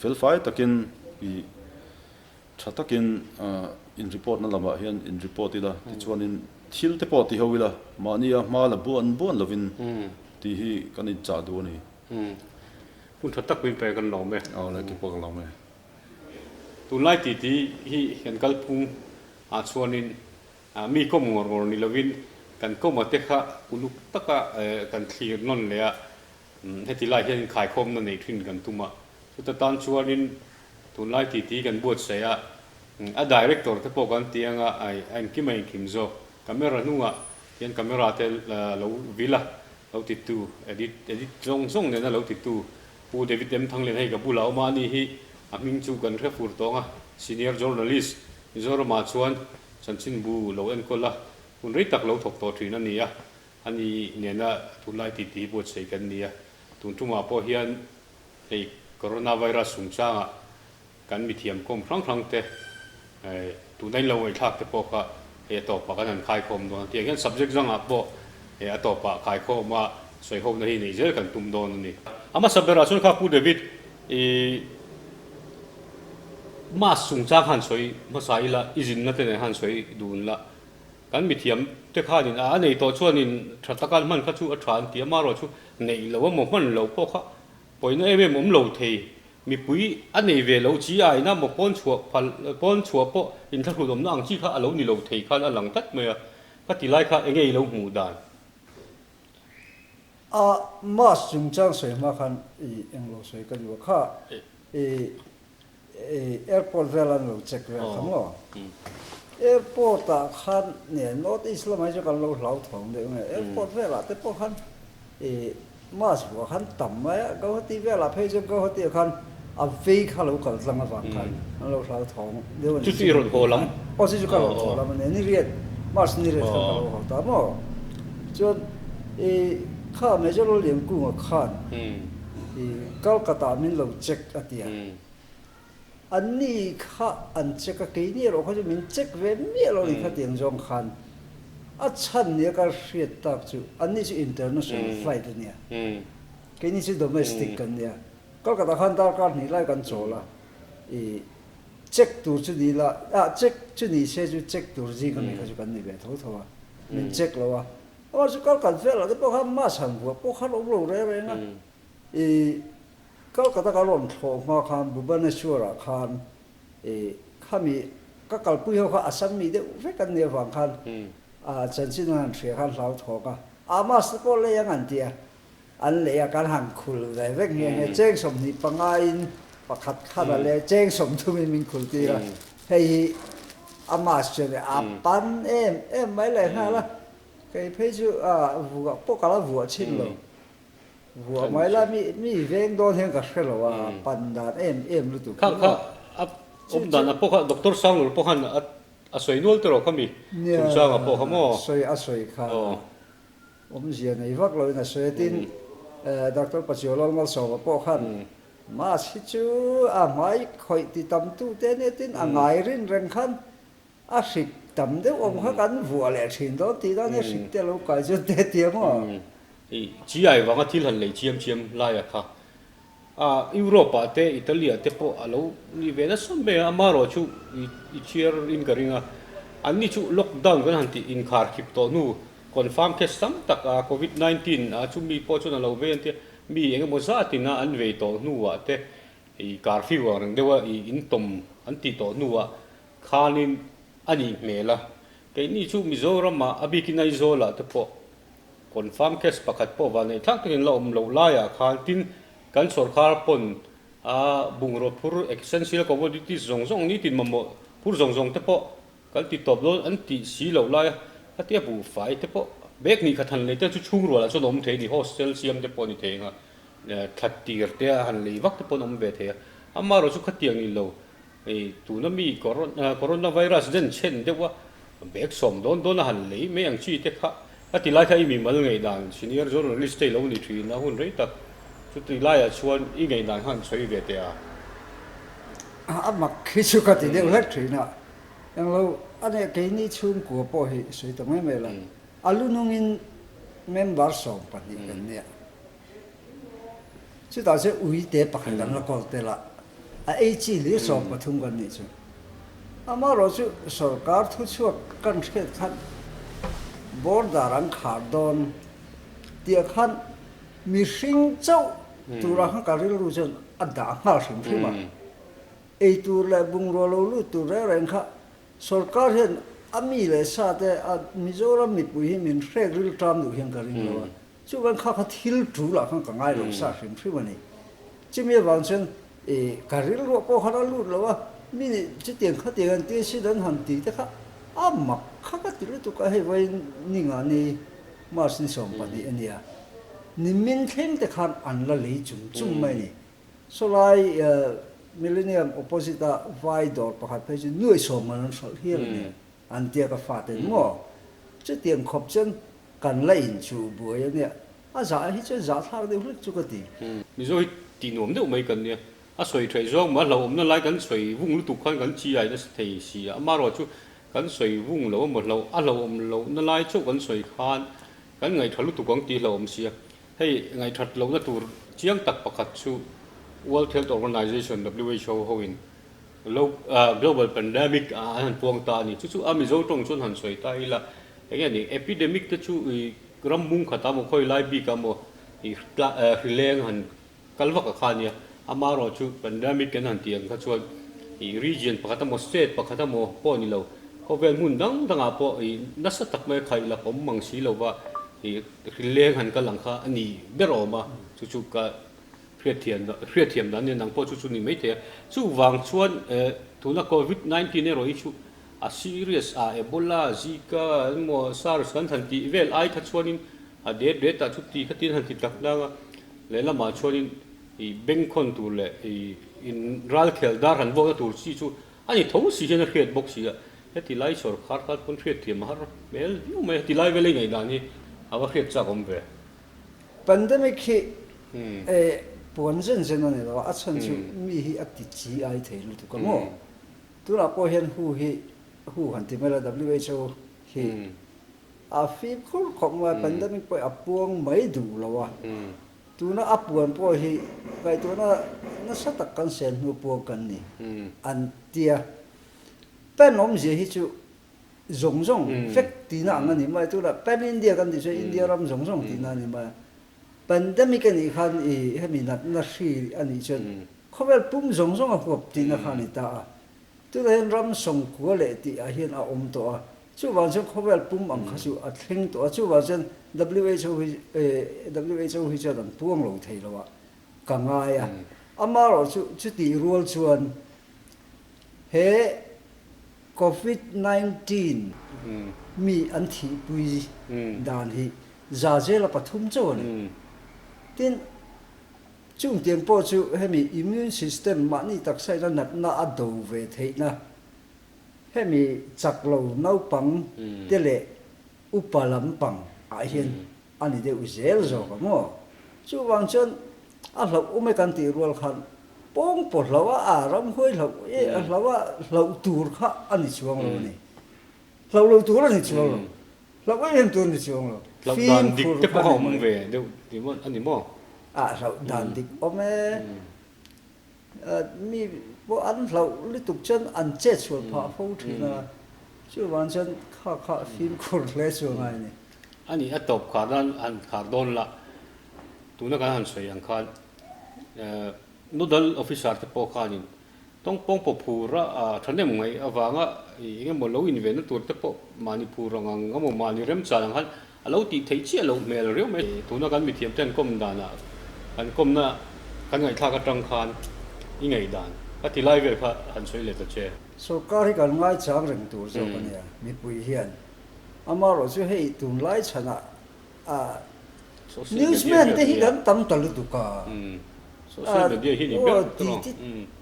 felfai takin ih Tha takin in report na lamah hian in report ila, tichuanin thil te pawh ti ho ila, mahnia hma la buan buan lovin tih hi kan inchah duh a ni. Hun tha tak min pe kan lawm e. Aw le, kipawh ka lawm e. Tunlai titi hi kan kalphung ah chuanin mi kawm ngawr ngawr ni lovin kan kawma te kha uluk taka kan thlir nawn leh a, Heti lai hian inkhaikhawmna nei thin kan tum a, chuta tan chuanin tunlai titi kan buatsaih a, a director te pawh kan ti anga a engkim a inkhim zawk. Camera hnungah hian camera te lo vil a, lo titu, edit edit zawng zawng nena lo titu Pu David M Thanglian hei ka bulah a awm a, ani hi a hming chu kan hre fur tawng a, senior journalist Mizoramah chuan chanchinbu lo enkawl a, hun rei tak lo thawk tawh thin a ni a. A ni nena tunlai titi hi buatsaih kan ni a, tun tumah pawh hian hei Coronavirus chungchangah kan mithiam kawm hrang hrang te tuna in lo ngaihthlak te pawh kha hei a tawpah kan han khaikhawm dawn a, tiang hian subject zangah pawh hei a tawpah khaikhawm a sawihawmna hi neih zel kan tum dawn a ni. A hmasa berah chuan kha Pu David i mask chungchang han sawi hmasa ila i zinna te nen han sawi dun la. Kan mithiam te khanin a nei tawh chuanin tha taka an hman kha chu a tha an ti a, amaherawh chu neih lo emaw hman lo pawh kha pawina em em awm lo thei. Mipui a nei ve lo chi a ina maw pawn chhuah phal pawn chhuah pawh inthlahrun awmna ang chi kha a lo ni lo thei khan a lang tlat mai a, ka ti lai kha enge i lo hmuh dan? A mask chungchang sawi hma khan i englo sawi ka duh a kha i Airport vel an lo check vel kha maw? Airport ah khan nge North East lamah hi chu kan lo hlauthawng deuh nge airport velah te pawh khan ih mask vuah khan tam mai a, Guwahati velah phei chuan Guwahati ah khan a vei kha lo kal tlang avang khan an lo hlauthawng deuh a ni. Chu chu i rawn haw lam? Aw chu chu ka rawn haw lam a nia, ni riat March ni riat khan ka lo haw ta maw? Chuan ih kha Major Lalliankunga khan ih Calcutta min lo check a ti a. An ni kha an check a, keini erawh kha chu min check ve miah lo ni khatiang zawng khan a chhan nia ka hriat tak chu an ni chu international flight a nia, keini chu domestic kan nia. Kolkata khan darkar hnih lai kan chawl a, i check tur chu ni la, ah check chu ni se chu check tur zing ami kha chu kan ni ve tho tho a, min check lo a. Amah chu Kolkata velah te pawh khan mask han vuah pawh khan awm lo reng reng a, i Kolkata ka rawn thlawh hma khan Bhubaneswar-ah khan i khami ka kalpui ho kha Assam mi deuh vek an nih avang khan a chanchin an han hria khan hlau thawk a, a mask te pawh lei ang an ti a, an lei a kan han khul ve vek nghe nghe, cheng 25 in pakhat khan a lei a, cheng 30 in min khul tir a, hei hi a mask chu a ni, a pan em em mai leh nghal a, kei phei chu a vuah pawh ka la vuah chhin lo. Vuah mai la mi mi veng dawn hian ka hre lo a, pan dan em em lutuk Kha kha a awm dan a pawh kha Doctor Sanglur pawh khan a a sawi nual tawh kha mi chungchang a pawh kha maw? Sawi a sawi kha awmzia nei vak lo in a sawi a tin Doctor Pachualal Malsawma pawh khan mask hi chu a hmai khawih ti tam tu te ania tin a ngai rin reng khan A hrik tam deuh awm kha kan vuah leh thin dawn tih dawn hi hrik te lo kai chuan te tia maw? I chi ai vanga thil han lei chiam chiam laia kha a Europe ah te Italy ah te pawh a lo ni ve nasa mai a, amaherawh chu i chhiar in ka ring a, an ni chu lockdown kan han tih inkhar khip tawh hnu confirm case tam tak a covid 19 a chu mi pawh chuan a lo vei an tia mi eng emaw zat in a an vei tawh hnu ah te i curfew ang reng deuh a i intawm an tih tawh hnu ah Khanin a nih hmel a, keini chu Mizoramah a bikin Aizawlah te pawh confirm case pakhat pawh vanneih thlak takin la awm loh laiah khan tin kan sawrkar pawn a bungraw phur essential commodities zawng zawng nitin mamawh phur zawng zawng te pawh kan ti tawp dawn an tih si loh laia khatia buhfai te pawh bag hnih khat han lei te chu chhungrualah chuan a awm thei a ni, hostel siam te pawh a ni thei ang a, thla tir te a han lei vak te pawh an awm ve thei a, amaherawhchu chu khatiang ni lo. Hei tuna mi coronavirus den chhen deuh a bag sawm dawn dawn a han lei mai ang chi te kha a ti lai kha i mimal ngaihdan senior journalist te i lo ni thin a hun rei tak chuti laiah chuan i ngaihdan kha han sawi ve teh a. A mak khi chu ka ti deuh hlek thin a, englo a nih keini chhungkua pawh hi sawi ta mai mai la, a lu nungin member 12 kan nia. Chutah chuan uite pakhat kan la kawl tel a, a ei chi hlir 13 kan nih chu. Amaherawhchu sorkar thuchhuak kan hriat khan border an khar dawn tih khan mihring chauh turah khan ka rilru chuan a dah nghal hrim hrim a. Eitur leh bungrua lo lut tur reng reng kha sorkar hian a mi leh sa te a Mizoram mipui hi min hrek rilṭam duh hian ka ring lo a. Chuvan kha kha thil tul ah khan ka ngai lo sa hrim hrim a ni. Chumi avang chuan i ka rilruah pawh khan a lut lo a, mi nih chutiang khatiang an tia sin an han ti te kha a mak kha ka ti lutuk a, hei vawiin ni nga ni March ni 12 a nia, nimin thleng te khan an la lei chum chum mai a ni. Sawlai Millennium opposite a vai dawr pakhat phei chu nuai sawm man an hralh hial a ni an tia ka faten maw chutiang khawp chuan Kan la inchuh buai a nia, a zah hi chuan zah thlak deuh hlek chu ka ti. Mizo hi tih nuam deuh mai kan nia, a sawi theih zawng mah hlauhawmna lai kan sawi vung lutuk khan kan chi ai nasa thei si a, amaherawh chu kan sawi vung lo emaw hlauh a hlauhawm lohna lai chauh kan sawi khan kan ngaihṭha lutuk ang tih hlauhawm si a, hei ngaihṭhat lohna tur chiang tak pakhat chu World Health Organization, who, hoin global pandemic an han puang ta a ni, chu chu a Mizo tawng chuan han sawi ta ila. Eng nge ni, epidemic te chu i ram mung khat ah maw khawi lai bik ah maw i hri leng han kal vak a kha nia, amaherawh chu pandemic kan han tih ang kha chuan i region pakhat emaw state pakhat emaw pawh ni lo, khawvel hmun dang dang ah pawh i nasa tak mai a khaih la awm mang si lo va i hri leng han kal ang kha a ni ber awm a, chu chu ka hriatthiam hriatthiam dan nia nang pawh chu chu ni mai thei a, chuvang chuan tuna covid 19 erawh hi chu. a serious a Ebola, Zika emaw SARS kan han tih vel ai kha chuanin a det det ah chuti khatin han ti tak nang a, lehlamah chuanin ih bengkhawn tur leh ih in ralkhel dar han vuakna tur chi chu a ni tho si hian a hriat bawk si a, heti lai sawrkhar khan pawn hriat thiam a har hmel viau mai a, heti lai vel a ingaihdan hi a va hriat chak awm ve. Pandemic hi puan zen zen a ni lo a, a chhan chu mi hi a ti chi ai thei lutuk a maw? Tunah pawh hian who hi who han ti mai la who hi a fimkhur khawp mai a, pandemic pawh hi a puang mai duh lo a, tuna a puan pawh hi ngaihtuahna nasa tak kan sen hnu puang kan ni an tia. Pan awmzia hi chu zawng zawng vek tihna ang a ni mai a, tunah Pan India kan tih chuan India ram zawng zawng tihna a ni mai a. Pandemic a nih khan i hemi natna hri a nih chuan khawvel pum zawng zawng a huap tihna kha a ni ta a. Tunah hian ram sawngkua leh tih ah hian a awm tawh a, chuvang chuan khawvel pum ang kha chu a thleng tawh a, chuvang chuan who hi who hi chuan an puang lo thei lo a ka ngai a. Amaherawhchu chutih rual chuan he Covid 19 mi an thihpui dan hi za zela pathum chauh a ni. Tin, chung tiang pawh chu hemi immune system mahni taksa ina natna a do ve theihna hemi chak lo naupang te leh upa lampang ah hian a ni deuh zel zawk a maw? Chuvang chuan a hlauh awm e kan tih rual khan pawng paw hlauh a, a ramhuai hlauh e a hlauh a, hlauh tur kha a ni chuang lo a ni. Hlauh loh tur a ni chuang lo. Hlauh em em tur a ni chuang lo. Hlauh dan dik te pawh a awm ve deuh a ni maw? A hlauh dan dik awm e. Mi pawh an hlauh lutuk chuan an chet sual phah fo thin a, chuvang chuan kha kha fimkhur hle chu a ngai a ni. A nih a tawp khar nan han khar dawn la, tuna kan han sawi ang khan Nodal Officer te pawh khanin Tawngpawng pawh phur a thahnem ngaih avanga eng emaw lo invenna tur te pawh mahni phur ang ang emaw mahni remchan ang khan a lo tih theih chiah loh hmel riau mai. Tuna kan mithiam te an kawm danah kan kawmna kan ngaihthlak atang khan i ngaihdan ka ti lai vel kha han sawi leh ta che. Sorkar hi kan ngaichang reng tur zawk a nia mipui hian. Amaherawhchu hei tunlai chhanah A newsman te hi kan tam ta lutuk a. Social media hi ni ber tawh lo.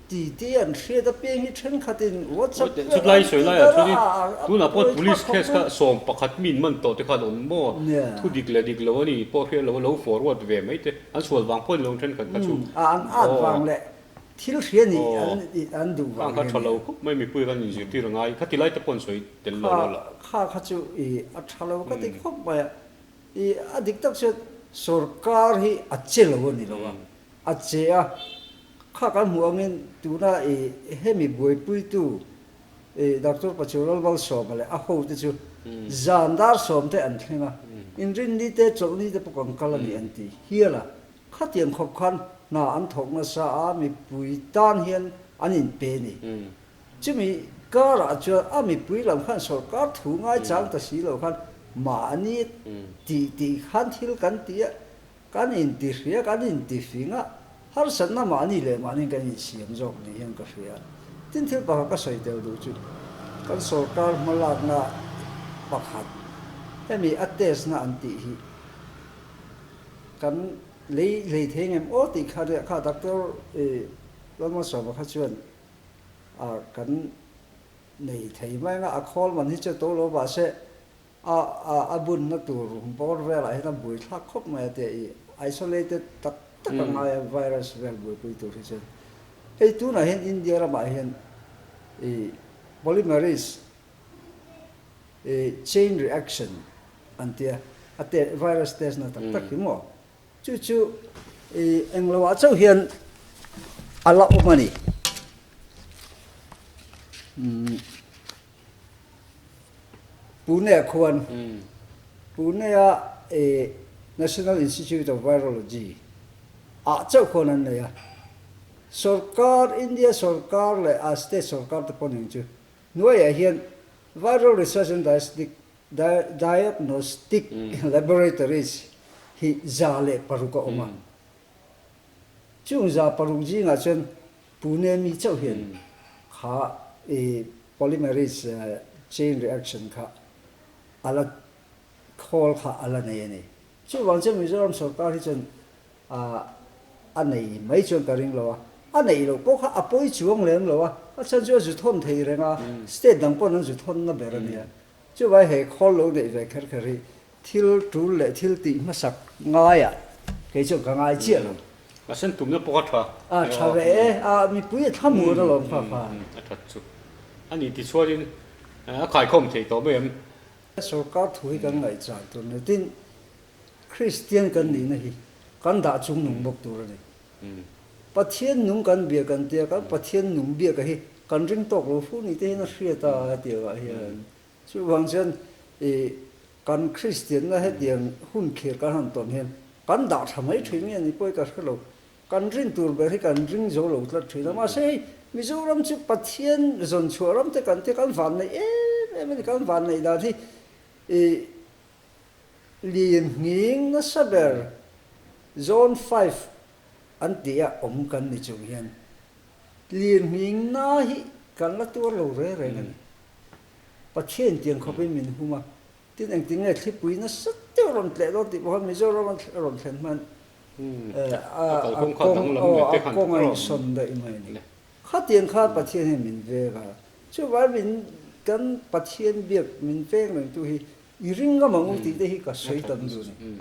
Ti ti an hriat apiang hi thenkhatin WhatsApp vel an ti ber a. Tunah pawh police case kha 11 min man tawh te khan awm maw? Thu dik leh dik lo a ni pawh hriat lo a lo forward ve mai te an sual vang pawh ni lo thenkhat kha chu. An at vang leh thil hria nih an duh vang hian. Khang kha tha lo khawp mai mipui khan inzirtir a ngai. Khati lai te pawh an sawi tel lo lo la. Kha kha chu i a tha lo ka ti khawp mai a. I a dik tak chuan sorkar hi a che lo a ni lo a, a che a. Kha kan hmuh angin tuna i hemi buaipuitu i Doctor Pachural Malsawma leh a hote chu zan dar sawm te an thleng a, inrinni te chawlhni te pawh kan kal a ni an ti hial a. Khatiang khawp khan hna an thawk nasa a, mipui tan hian an inpe a ni. Chumi karah chuan a mipui lam khan sorkar thu ngaichang ta si lo khan mahni tih tih khan thil kan ti a, kan intihria, kan intifing a, harsatna mahni leh mahni kan insiam zawk ni hian ka hria. Tin thil pakhat ka sawi tel duh chu kan sorkar hmalakna pakhat hemi a test na an tih hi, Kan lei hlei thei ngem aw tih kha riah kha Doctor Lalmalsawma kha chuan a kan nei thei mai anga a khawl man hi chu a to lo mahse a a bunna tur bawr velah hian a buai thlak khawp mai a tia i isolated tak tak a ngai a virus vel buaipui tur hi chuan hei tunah hian India ramah hian i polymerase chain reaction an ti a, a te virus test na tak tak hi maw? Chu chu i englo ah chauh hian a la awm a ni. Pune ah khuan Pune a i National Institute of Virology ah chauh khuan an nei a. Sorkar India sorkar leh a state sorkar te pawh ning chu hnuaiah hian Viral Research and Diagnostic Laboratories hi 106 a awm a. Chung 106 zingah chuan Pune mi chauh hian kha i. Polymerase chain reaction kha a la khawl kha a la nei a ni. Chuvang chuan Mizoram sorkar hi chuan a nei mai chuan ka ring lo a, a neih loh pawh kha a pawi chuang lem lo a, a chhan chu a zu thawn thei reng a, state dang pawn an zu thawnna ber a nia. Chuvai he khawl lo neih ve kher kher hi thil tul leh thil tih hmasak ngaiah kei chuan ka ngai chiah lo. A sen tumna pawh a tha. A tha ve e, a mipui a thla mur alawm kha kha. A that chu. A ni tichuanin a khaikhawm thei tawh mai em? Sorkar thu hi kan ngaihchah tur ni. Tin, Kristian kan nihna hi kan dah chung nung bawk tur a ni. Pathian nung kan bia kan tia, kan Pathian nung biaka hi kan ring tawk lo fu ni te hian a hriat a hetiangah hian. Chuvang chuan i kan Kristianna hetiang hun khir kan han tawn hian kan dah tha mai thin nge ni pawh hi ka hre lo. Kan rin tur ber hi kan ring zo lo tlat thin a. Mahse hei Mizoram chu Pathian zawn chhuah ram te kan tia kan vanneih em em a ni. Kan vanneih dan hi i Lin nghing nasa ber Zone 5 an tih a awm kan ni chung hian lin nghing na hi kan la tuar lo reng reng a ni. Pathian tiang khawpin min hum a, tin engtin nge thlipui nasa deuh rawn tleh dawn tih pawh khan Mizoram a rawn thlen hman a kawng a kawng a insawn daih mai a ni. Khatiang khan Pathian hian min veng a, chuvangin min kan Pathian biak min veng rengtu hi I ring ngam ang u tih te hi ka sawi tam duh a ni.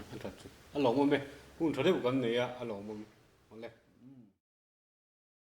A lawmawm e, hun tha deuh kan nei a, a lawmawm. Awle.